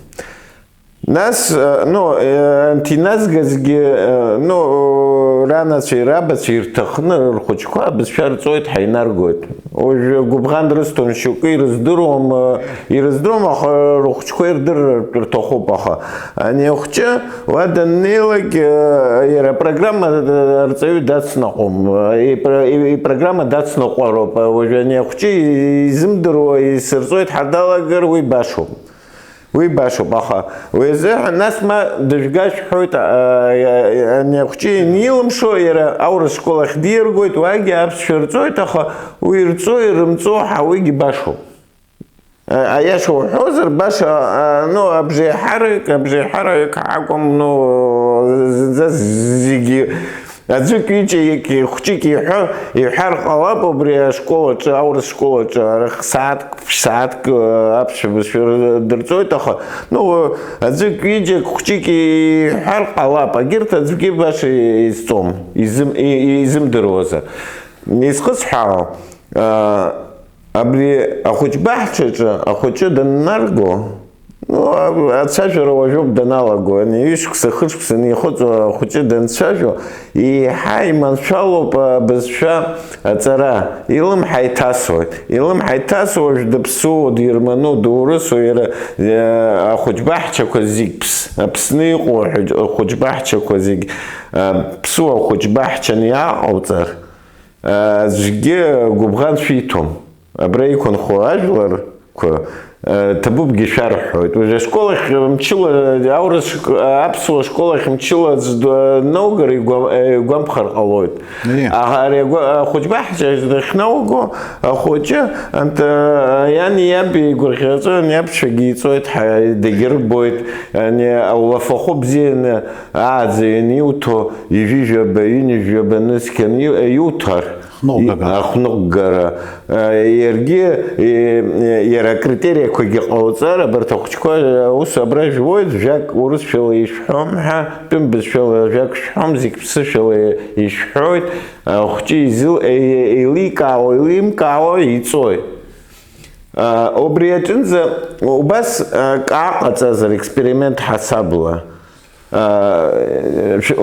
Нас, ну, анҭ иназгазгьы, ну, ранацәеи рабацәеи ирҭахны рхәыҷқәа абызшәа рҵоит ҳәа инаргоит. Уажәы гәыбӷан рысҭом, шьоукы ирыздыруам, ирыздыруам, аха рыхәыҷқәа ирдырыр рҭахуп, аха ани ахәҷы уа даннеилак, иара апрограмма арҵаҩы дацныҟәом, ипро-, и-, ипрограмма дацныҟәароуп. Уажәы ани ахәҷы изымдыруа исырҵоит ҳәа далагар, уи башоуп. Уи башоуп, аха уи азыҳәан нас ма дыжәга шәҳәоит, а, а, ани ахәҷы ианилымшо, иара аурыс школ ахь диргоит, уагьы аԥсшәа рҵоит, аха уи рҵо, ирымҵо ҳәа уигьы башоуп. А, аиаша уҳәозар, баша, а, ну, абжеиҳарак, абжеиҳарак акәым, ну, зынӡа зегьы Аӡәык ҩыџьа хәҷык иҳәо, иҳәар ҟалап, убри ашкол аҿы, аурыс школ аҿы, арахь сааҭк, ԥшь-сааҭк, э, аԥсшәа бызшәа дырҵоит, аха, ну, аӡәык ҩыџьак хәҷык иҳәар ҟалап, агьырҭ аӡәгьы баша изҵом, изым-, и-, изымдыруазар. Изхысҳәаау, э, абри ахәыҷбаҳчаҿы ахәыҷы даннарго, Ну, а-, ацәажәара уажәоуп даналаго, ани ҩышықәса, хышықәса анихыҵуа ахәыҷы данцәажәо, еиҳа иманшәалоуп абызшәа аҵара, илымҳа иҭасуеит. Илымҳа иҭасуа уажә дыԥсуоу, дгерману, доурысу, иара, э, ахәыҷбаҳчақәа зегь ԥс-, Аԥсны иҟоу ахәыҷ-, ахәыҷбаҳчақәа зегь, э, ԥсуа ахәыҷбаҳчаны иааҟауҵар, э, аӡәгьы гәыбӷан шәиҭом. Абра иқәынхо ажәларқәа, э, ҭабуп, шәарҳәоит. Уажә ашкол ахь мчыла, аурыс шк-, аԥсуа школ ахь мчыла аӡә даноугар игәам-, э, игәамԥхар ҟалоит. Ие. Аха ари агәа-, ахәыҷбаҳча дахьнауго, ахәыҷы, анҭ-, э, иани иаби игәырӷьаҵәа, ани аԥсшәагьы иҵоит, ҳа-, дагьырбоит, ани аулафахәы бзианы ааӡаҩын иуҭо, ҩажәижәаба, ҩынҩажәаба нызқьан иу-, иуҭар. Ахәныҟәгагара. Ахәныҟәгара. Иаргьы, иара акритериақәагьы ҟауҵар, абарҭ ахәыҷқәа аус абра жәбоит, жәак урысшәала ишәҳәом ҳәа, тәым бызшәала жәак шәҳәом, зегь ԥсышәала ишәҳәоит, ахәҷы изыл-, еиликаауа, еилимкаауа иҵоит. Убри аҿынӡа убас акы аҟаҵазар, експеримент ҳасабла.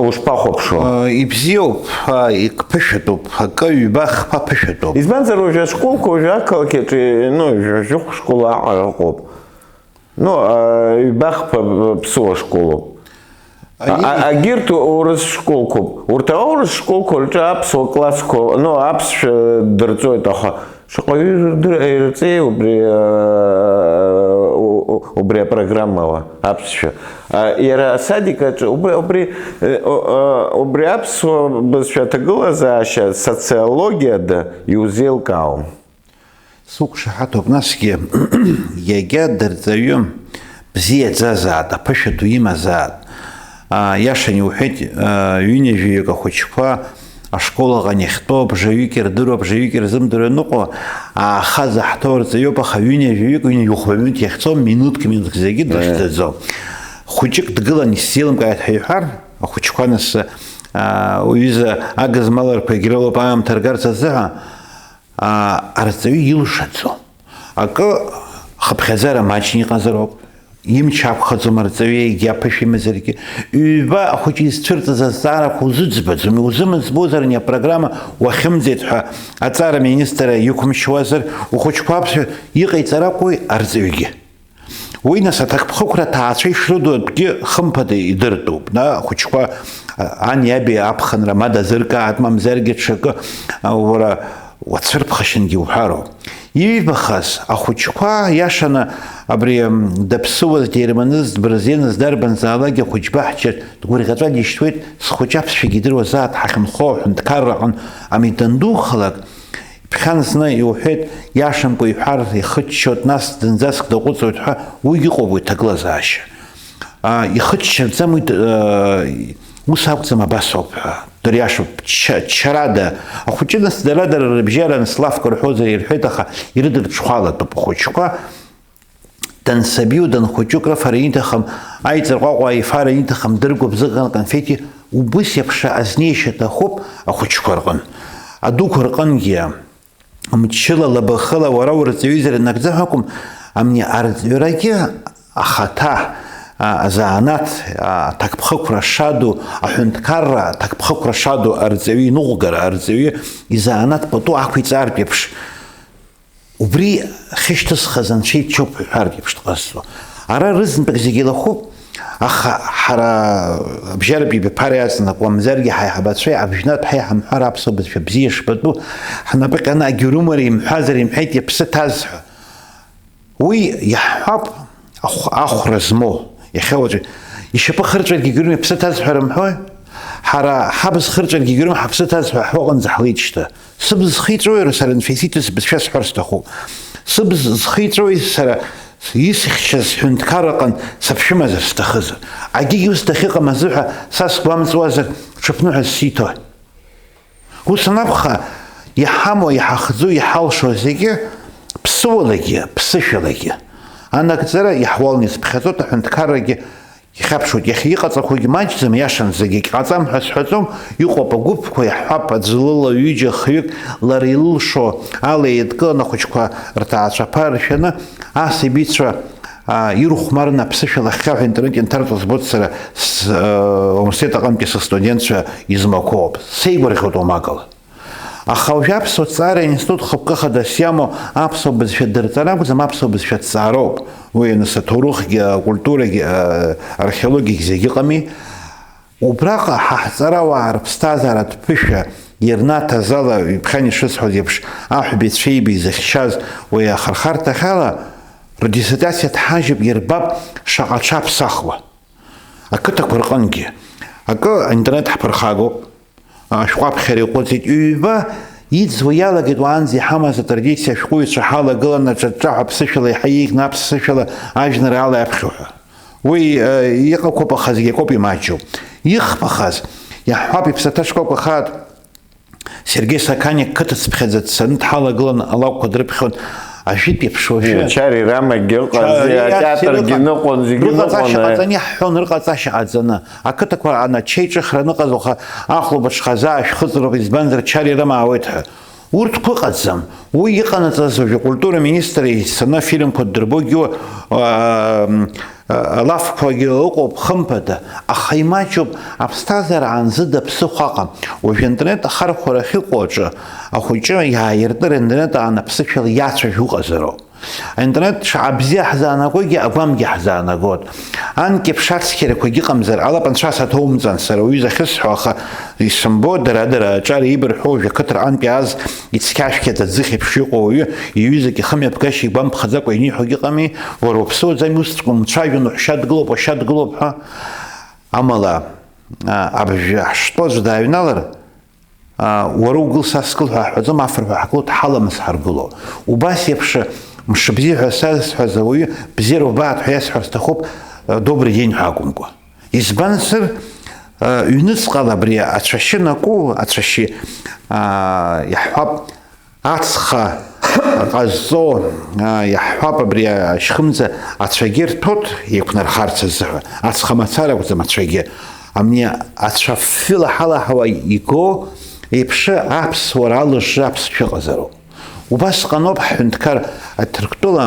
Ушԥахәаԥшуа? Ибзиоуп, ик-, ԥышәатәуп, акы ҩба-хԥа ԥышәатәуп. Избанзар, уажәы ашколқәа, уажәы ақалақь аҿы, ну, жәохә школ аҟара ыҟоуп. Ну, ҩба-хԥа ԥсуа школуп. Ани- А-, агьырҭ урыс школқәоуп. Урҭ аурыс школқәа рҿы аԥсуа классқәа, ну, аԥсшәа дырҵоит, аха Шаҟаҩы ирдыр-, ирҵеи убри, аа, у-, у-, убри апрограммала аԥсшәа? А, иара асадик аҿы убри, убри, э, о-, а, убри аԥсуа бызшәа аҭагылазаашьа социологиада иузеилкаауам. Суқәшаҳаҭуп, насгьы иагьа дырҵаҩы бзиаӡазаат, аԥышәа ду имазаат. Аа, иашан иуҳәеит, аа, ҩынҩажәаҩык ахәыҷқәа ашкол аҟны иахьтәоу абжаҩык ирдыруа, абжаҩык ирзымдыруа ныҟәо, аахаӡа ҳҭоурҵаҩуп, аха ҩынҩажәаҩык, ҩынҩажәи хәба минуҭ иахьцо, минуҭк, минуҭк зегьы Э. дрыхьӡаӡом. Хәыҷык дгылан исзеилымкааит ҳәа иҳәар, ахәыҷқәа нас, аа, уҩыза агызмалрақәа егьрылоуп аамҭа ргарц азыҳәа, аа, арҵаҩы илшаӡом. Акы хыԥхьаӡара маҷны иҟазароуп, имч ақәхаӡом арҵаҩы, егьи аԥышәа имазаргьы. Ҩба ахәыҷы изцәырҵыз азҵаарақәа узыӡбаӡом, иузымыӡбозар ани апрограмма уахьымӡеит ҳәа аҵара аминистр иқәымшьуазар, ухәыҷқәа аԥсшәа иҟаиҵар акәхои арҵаҩгьы? Уи нас аҭакԥхықәра аҭаацәа ишрыду атәгьы хымԥада идыртәуп. На, ахәыҷқәа, а, ани аби аԥхынра ма дазыркаат, мамзаргьы ҽакы, а, уара, уацәырԥхашьангьы уҳәароуп. Иҩбахаз, ахәыҷқәа, иашаны, абри, м, даԥсыуаз, деирманыз, дбырзеныз, дарбанзаалакгьы ахәыҷбаҳчаҿ дгәырӷьаҵәа дишьҭуеит, схәыҷы аԥсшәагьы идыруазааит, ҳахьынхо аҳәынҭқарраҟны, ами, дандухалак, ԥхьан зны иуҳәеит, иашамкәа иҳәар, ихыччоит, нас зынӡаск даҟәыҵуеит ҳәа, уигь ыҟоуп уи ҭагылазаашьа. А, ихыччарӡам уи, д-, а, ус акәӡам, абас ауп ҳәа. Дыриашоуп, ча-, чарада. Ахәыҷы нас дара-дара рыбжьара анславка рҳәозар ирҳәеит, аха ирыдырҽхәалатәуп ахәыҷқәа. Дансабиу, данхәыҷу крыфара иҭахым, аиҵарҟәаҟәа аифара иҭахым, дыргәыбзыӷын конфети убыс еиԥш азнеишьа аҭахуп ахәыҷқәа рҟын. Адуқәа рҟынгьы. Мчыла, лабахыла уара урҵаҩызар инагӡа ҳәа акәым, амни арҵаҩрагьы ахаҭа, а, азанааҭ, а, аҭакԥхықәра шаду, аҳәынҭқарра аҭакԥхықәра шаду арҵаҩы иныҟәгара, арҵаҩы изанааҭ пату ақәиҵартә еиԥш, убри ахьышьҭысхыз анцәа иччоуп ҳәа иҳәартә еиԥш дҟазҵо. Ара рызынтәык зегьы илахәуп, аха ҳара абжьаратәи ибаԥара иаҵанакуа, мамзаргьы ҳаиҳабацәеи абжьнатә ҳаи ҳамҳәар аԥсуа бызшәа бзиа шбатәу, ҳнапы ҟьаны агьурымари имҳәазар имҳәеит иаԥсы ҭаз ҳәа. Уи иаҳҳәап, ахә-, ахәра змоу, иахьа уаҵәы ишьапы хырҵәаргьы гьурым иаԥсы ҭаз ҳәа рымҳәои? Ҳара ҳабз хырҵәаргьы гьурым ҳаԥсы ҭаз ҳәа ҳҳәо аҟынӡа ҳлеит шьҭа. Сыбз зхиҵәои, сара анфеситәыз бызшәа сҳәар сҭахуп. Сыбз зхиҵәои сара исхьчаз ҳәынҭқарраҟын саԥшәымазар сҭахызар. Агьигь ус дахьыҟам азыҳәа са сгәамҵуазар, ҽыԥныҳәа сиҭои? Ус анакәха, иҳамоу, иҳахӡу, иҳалшо зегьы, ԥсыуалагьы, ԥсышәалагьы. Анагӡара иаҳуалны исыԥхьаӡоит, аҳәынҭқаррагьы ихьаԥшуеит, иахьа иҟаҵақәогьы маҷӡам, иашан зегьы ҟаҵам ҳәа сҳәаӡом, иҟоуп агәыԥқәа, иаҳҳәап, аӡәлыла ҩыџьа хҩык лара илылшо ала еидкыланы ахәыҷқәа рҭаацәаԥа ршәаны, ас ибицәа, а, ирыхәмарны аԥсышәала хьхьаҳәа интернет ианҭарҵо збоит сара, с-, а, университет аҟынтәи сыстудентцәа измақәоуп. Сеигәырӷьоит уамакала. Аха уажәы аԥсуа ҭҵаара институт хықәкы хадас иамоу аԥсуа бызшәа дырҵар акәӡам, аԥсуа бызшәа ҭҵаароуп. Уи аныс аҭоурыхгьы, акультурагьы, а, археологиагьы зегьы ыҟами. Убраҟа ҳа ҳҵарауаа рыԥсҭазааратә ԥышәа ирнаҭаз ала, ҩаԥхьан ишысҳәоз еиԥш, аҳәбеи цәеибеи зыхьчаз уи ахырхарҭахьала, рдиссертациа ҭҳажьып, ирбап шаҟа ҽаԥсахуа. Ақыҭақәа рҟынгьы. Акы аинтернет ҳԥырхагоуп. Ашәҟәы аԥхьара иҟәыҵит. Ҩба иӡуа иалагеит уаанӡа иҳамаз атрадициа ашәҟәыҩҩцәа ҳалагыланы аҿҿаҳәа аԥсышәала иаҳа еиӷьны аԥсышәала ажәеинраала иаԥхьо ҳәа. Уи, э, иҟақәоуп, аха зегь акоуп имаҷу. Ихԥахаз, иаҳҳәап, иԥсаҭа шкәакәа хаат, Сергеи Саканиа қыҭацыԥхьаӡа дцаны дҳалагылан, алакәқәа дрыԥхьон, ажәытә еиԥш уажәы. Чари Рамагьы ыҟази, Чари атеатргьы рацәа ныҟәон, зегьы рыҟаҵашьа ныҟәон, аи. Ҟаҵаны иаҳҳәон, рыҟаҵашьа ҟаҵаны. Ақыҭақәа анацәеиҿыхра аныҟаз уаха ахәылбыҽха заа шәхыҵроуп, избанзар, Чари Рама аауеит ҳәа. Урҭқәа ыҟаӡам. Уи иҟанаҵаз уажәы акультура министр ицаны афильмқәа ддырбогьы, аа, алафқәагьы ыҟоуп, хымԥада, аха имаҷуп, аԥсҭазаара аанзыда ԥсыхәа ыҟам. Уажәы аинтернет ахархәара ахьыҟоу аҿы ахәыҷы иааиртыр аинтернет аан аԥсышәала иацәажәо ыҟазароуп. Аинтернет шаҟа бзиа ҳзаанагогьы, агәамгьы ҳзаанагоит. Анкьеиԥш ацқьарақәагьы ыҟамзар ҟалап, анцәа саҭоумҵан сара уҩыза ахьысҳәо, аха исымбо, дара-дара аҿар еибырҳәо, уажәы ақыҭа рҟынтә иааз ицқьа-шәқьа даӡыхь еиԥш иҟоу ауаҩы, иҩызак ихымҩаԥгашьа игәамԥхаӡакәа ианиҳәогьы ыҟами, уара уаԥсыуаӡами, усҵәҟьа умцәажәан, уҳәшьа дгылоуп, уашьа дгылоуп ҳәа. Амала, а, абжа ҳштәоу аӡә дааҩналар, А, уара угыл, са сгыл ҳәа ҳҳәаӡом, афырҳәа ҳгылоит, ҳаламыс ҳаргыло. Убас еиԥш, мшыбзиа ҳәа сазҳәаз ауаҩы, бзиара убааит ҳәа иасҳәар сҭахуп, а, добрый день ҳәа акәымкәа. Избан сыр, а, ҩныҵҟала абри ацәашьы накәу, ацәашьы, а, иаҳҳәап, ацха ҟазҵо, а, иаҳҳәап, абри ашьхымӡа ацәагьы рҭоит, еиқәнархарц азыҳәа. Ацха мацара акәӡам ацәагьы. Амни ацәа фҩыла ҳалаҳауа иго еиԥш аԥсуара алыжжы аԥсшәа ыҟазароуп. Убасҟаноуп ҳҳәынҭқар Ҭырқәтәыла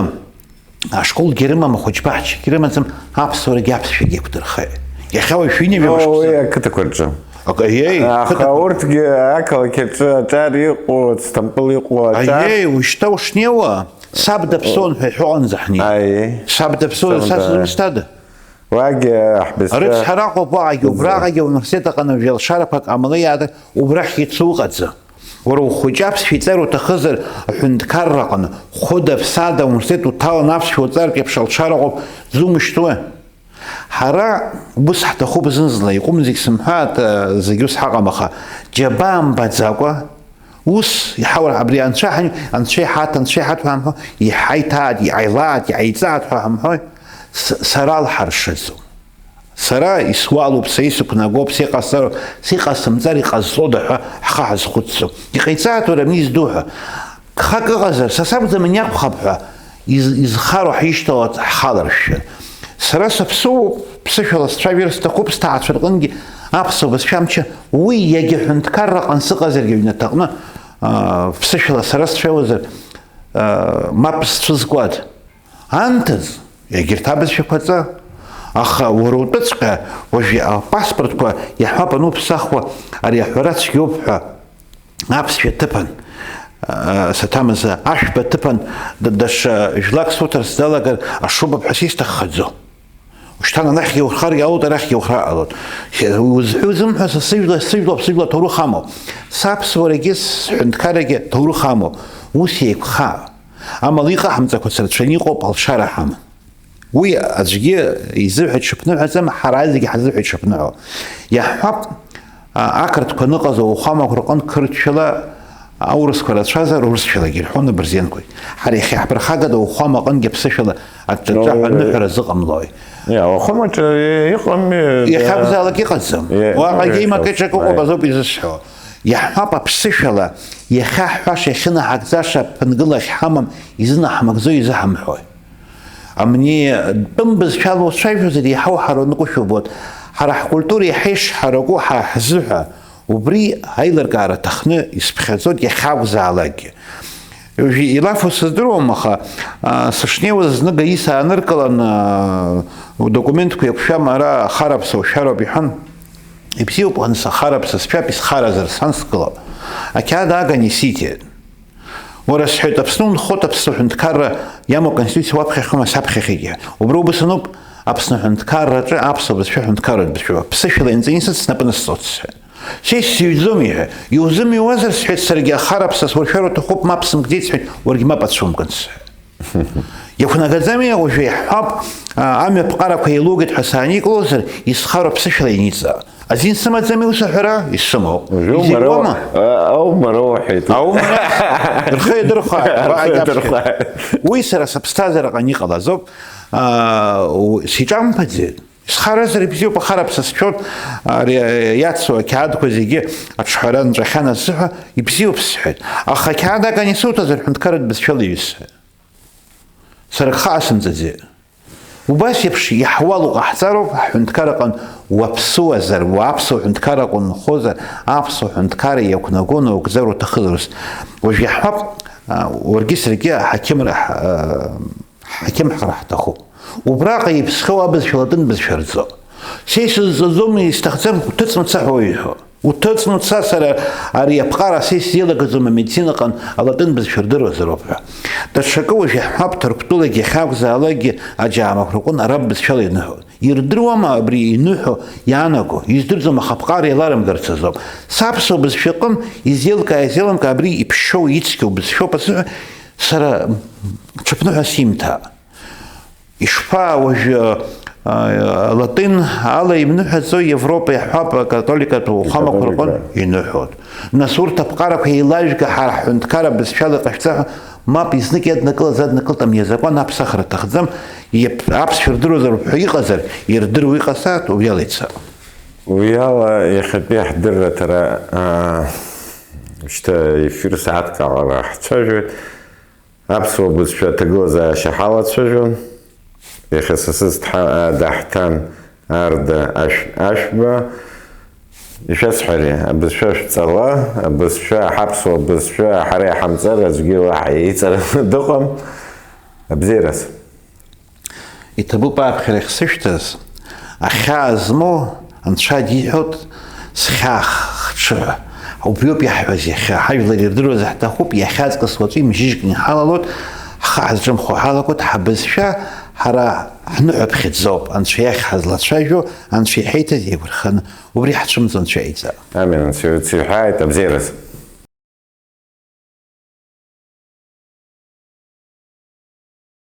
ашколгьы рымам, ахәыҷбаҳчагьы рымаӡам, аԥсуарагьы аԥсшәагьы еиқәдырхеит. Иахьа уажә шәҩыџьа мҩа Уа, уи мышцәы. Ақыҭақәа рҿы. Ак-, еи, Аха ақыҭақәа. Урҭгьы ақалақь аҿы аҿар иҟоу, Сҭампыл иҟоу аҿар. Аиеи, ушьҭа ушнеиуа, саб даԥсуан ҳәа иҳәоанӡа ҳнеит. Аиеи. Саб даԥсуан, Саб са да- сызусҭада? Уагьы ҳбызшәа Рыцҳара ыҟоуп уаҟагьы, убраҟагьы ауниверситет аҟны уажәы алшарақәак ҟамлеи, убрахьгьы ицу ыҟаӡам. Уара ухәыҷы аԥсшәа иҵар уҭахызар, аҳәынҭқарраҟны, хәыда-ԥсада ауниверситет уҭаланы аԥсшәа уҵартә еиԥш алшара ыҟоуп, дзумышьҭуа? Ҳара ус ҳҭахуп зынзла, иҟәымзегь сымҳәааит, зегь ус ҳаҟам, аха џьабаа мбаӡакәа, ус иҳаур, абри анцәа ҳаи-, анцәа иҳаҭ, анцәа иҳаҭ ҳәа ҳамҳәо, иҳаиҭааит, иҟаилааит, иҟаиҵааит ҳәа ҳамҳәои? С-, сара алҳаршаӡом. Сара исуалуп, са исықәнагоуп, са иҟасҵароуп, са иҟасымҵар иҟазҵода ҳәа ҳхы ҳазхәыцӡом. Иҟаиҵааит уара абни изду ҳәа. Гхак ыҟазар, са сакәӡам ани акәхап ҳәа из-, изхароу ҳишьҭаларц ҳхаларшәшәа. Сара саԥсуоуп, ԥсышәала сцәажәар сҭахуп, сҭаацәа рҟынгьы аԥсуа бызшәа амчы, уи иагьа ҳәынҭқарраҟны сыҟазаргьы аҩнаҭаҟны, аа, ԥсышәала сара сцәажәозар, аа, мап сцәызкуад. Анҭыҵ, егьырҭ абызшәақәа ҵа. Аха уара утәыҵәҟьа уажәы апаспортқәа иаҳҳәап ануԥсахуа, ари аҳәара цәгьоуп ҳәа, аԥсшәа ҭыԥан, а, саҭамыз, ашәба ҭыԥан, д-, даҽа жәлак суҭарц далагар, ашубаԥҳәыс исҭаххаӡо. Ушьҭан анахьгьы ухар иалоит, арахьгьы ухар ҟалоит. Хе-, узҳәо узымҳәо, са сыжәла, сыжәла, сыжәла ҭоурых амоуп. Саԥсуарагьы, сҳәынҭқарагьы ҭоурых амоуп. Ус еиқәхаа. Амала иҟаҳамҵақәац рацәаны иҟоуп, алшара ҳамам. Уи аӡәгьы изыҳәа иҽыԥныҳәаӡам, ҳара зегьы ҳазыҳәа иҽыԥныҳәо. Иаҳҳәап, а, ақырҭқәа ныҟаз ауахәамақәа рҟынтә қырҭшәала аурысқәа рацәазар, урысшәалагьы ирҳәон абырзенқәагь. Ҳара иахьа иаҳԥырхагада ауахәама аҟынгьы аԥсышәала аҿҿаҳәа Ну, аныҳәара зыҟамлои? Иа, ауахәамаҿы иҟами, Иахьакәзаалак иҟаӡам. Иа, Уаҟагьы ну, имакы иа, ҿакы ыҟоуп, иа. Азоуп изысҳәо. Иаҳҳәап, аԥсышәала иахьаҳҳәаша, иахьынаҳагӡаша ԥынгыла ахьҳамам изынаҳмыгӡо изыҳамҳәои? Амни тәым бызшәала уцәажәозар, иаҳа уҳараныҟәышәа убоит. Ҳара ҳкультура иаҳа ишҳараку ҳа ҳзыҳәа, убри аилыркаара аҭахны исԥхьаӡоит иахьакәзаалакгьы. Уажәы илафу сыздыруам, аха, а, сышнеиуаз зны гаи сааныркылан, а, удокументқәа еиқәшәам, ара ахараԥса ушәароуп иҳәан. Ибзиоуп, анс ахараԥса сшәап, исхаразар сан сгылап. Ақьаад ааган исиҭеит. Уара, сҳәеит, Аԥсны унхоит, Аԥсны аҳәынҭқарра иамоу аконституциа уаԥхьахьоума саԥхьахьагьы? Убра убыс ануп, Аԥсны аҳәынҭқарраҿы аԥсуа бызшәа аҳәынҭқарратә бызшәоуп. Ԥсышәала ианҵаны исыцны апны сҵоит, сҳәеит. Сеи сзыҩӡом, иҳәа. Иузымҩуазар, сҳәеит, саргьы ахараԥса суршәар уҭахуп, мап сымкӡеит, сҳәеит, уаргьы мап ацәумкын, сҳәеит. Иақәнагаӡами, уажәы иаҳҳәап, а, амҩа ԥҟарақәа еилугеит ҳәа сааникылозар, исхароу ԥсышәала ианиҵа. Азин сымаӡами ус аҳәара? Исымоуп. Уажәы Изирҩуама? Умароу-, а, аумароу уҳәеит. Аумароу? Рхы иадырхәааит. Рхы Уа, иадырхәааит. Уи сара сыԥсҭазаараҟны иҟалазоуп. А, у-, сиҿамԥаӡеит. Схаразар ибзиоуп, ахараԥса сшәоит, ари, а, иацу ақьаадқәа зегьы аҿҳәара нҵәахьан азыҳәа, ибзиоуп сҳәеит. Аха ақьаад аган исуҭазар, ҳәынҭқарратә бызшәала иҩысҳәа. Сара гха асымҵаӡеит. Убас еиԥш иаҳуалу ҟаҳҵароуп, ҳҳәынҭқар аҟын уаԥсуазар, уаԥсуа ҳәынҭқар аҟын унхозар, аԥсуа ҳәынҭқарра иақәнаго наугӡар уҭахызар ус. Уажә иаҳҳәап, а, уаргьы саргьы аҳақьымра ҳ-, а, ҳақьымҳара ҳҭахуп. Убраҟа иԥсхьоу абызшәа латын бызшәа рҵо. Са исызҵаӡом, исҭахӡам, уҭыҵ мца ҳәа уиҳәо. Уҭыҵ мца, сара ари аԥҟара са исзеилагаӡом, амедицина аҟын алатын бызшәа рдыруазароуп ҳәа. Даҽакы уажә иаҳҳәап, Ҭырқәтәылагьы иахьакәзаалакгьы аџьаамақәа рҟын араб бызшәала иныҳәоит. Ирдыруама абри иныҳәо иаанаго? Издырӡом, аха аԥҟара еиларымгарц азоуп. Саԥсуа бызшәа аҟын изеилкаа-изеилымкаа абри иԥшьоу, ицқьоу бызшәоуп азыҳәа сара ҽыԥныҳәа симҭа. Ишԥа, уажәы, а, латын ала имныҳәаӡо Европа иаҳҳәап, акатоликатә уахәамақәа рҟын Икатолика. Иныҳәоит. Нас урҭ аԥҟарақәа еилажәга, ҳара ҳҳәынҭқарра бызшәала иҟашәҵа ҳәа, мап, изнык иаднакылаз аднакылт, амни азакәан аԥсахра аҭахӡам, иаԥ-, аԥсшәа рдыруазароуп ҳәа иҟазар, ирдыруа иҟазааит, убри ала ицап. Уи ала иахьатәи ҳдырраҭара, аа, шьҭа ефир сааҭк аҟара ҳцәажәоит. Аԥсуа бызшәа аҭагылазаашьа ҳалацәажәон. Иахьа са сызҭҳа-, даҳҭан Арда ашә-, Ашәба. Ишәасҳәари, абызшәа шәҵала, абызшәа, ҳаԥсуа бызшәа ҳара иҳамҵар аӡәгьы уаҳа иҵараны дыҟам. Абзиараз. Иҭабуп ааԥхьарахь сышәҭаз, ахьаа змоу Анцәа диҳәоит, схьаах, хҽыҳәа. Убриоуп иаҳҳәаз иахьа. Ҳажәлар ирдыруаз ҳҭахуп, иахьа аҵкыс уаҵәы имжьыжькны иҳалалоит, ҳхы ҳазҿымхуа ҳалагоит, ҳабызшәа ҳара ҳныҳәаԥхьыӡоуп, Анцәа иахь ҳазлацәажәо, Анцәа иҳаиҭаз еиқәырханы. Убри ҳцәымӡо Анцәа иаиҵап. Амин, Анцәа иуцеиҳәааит, абзиараз.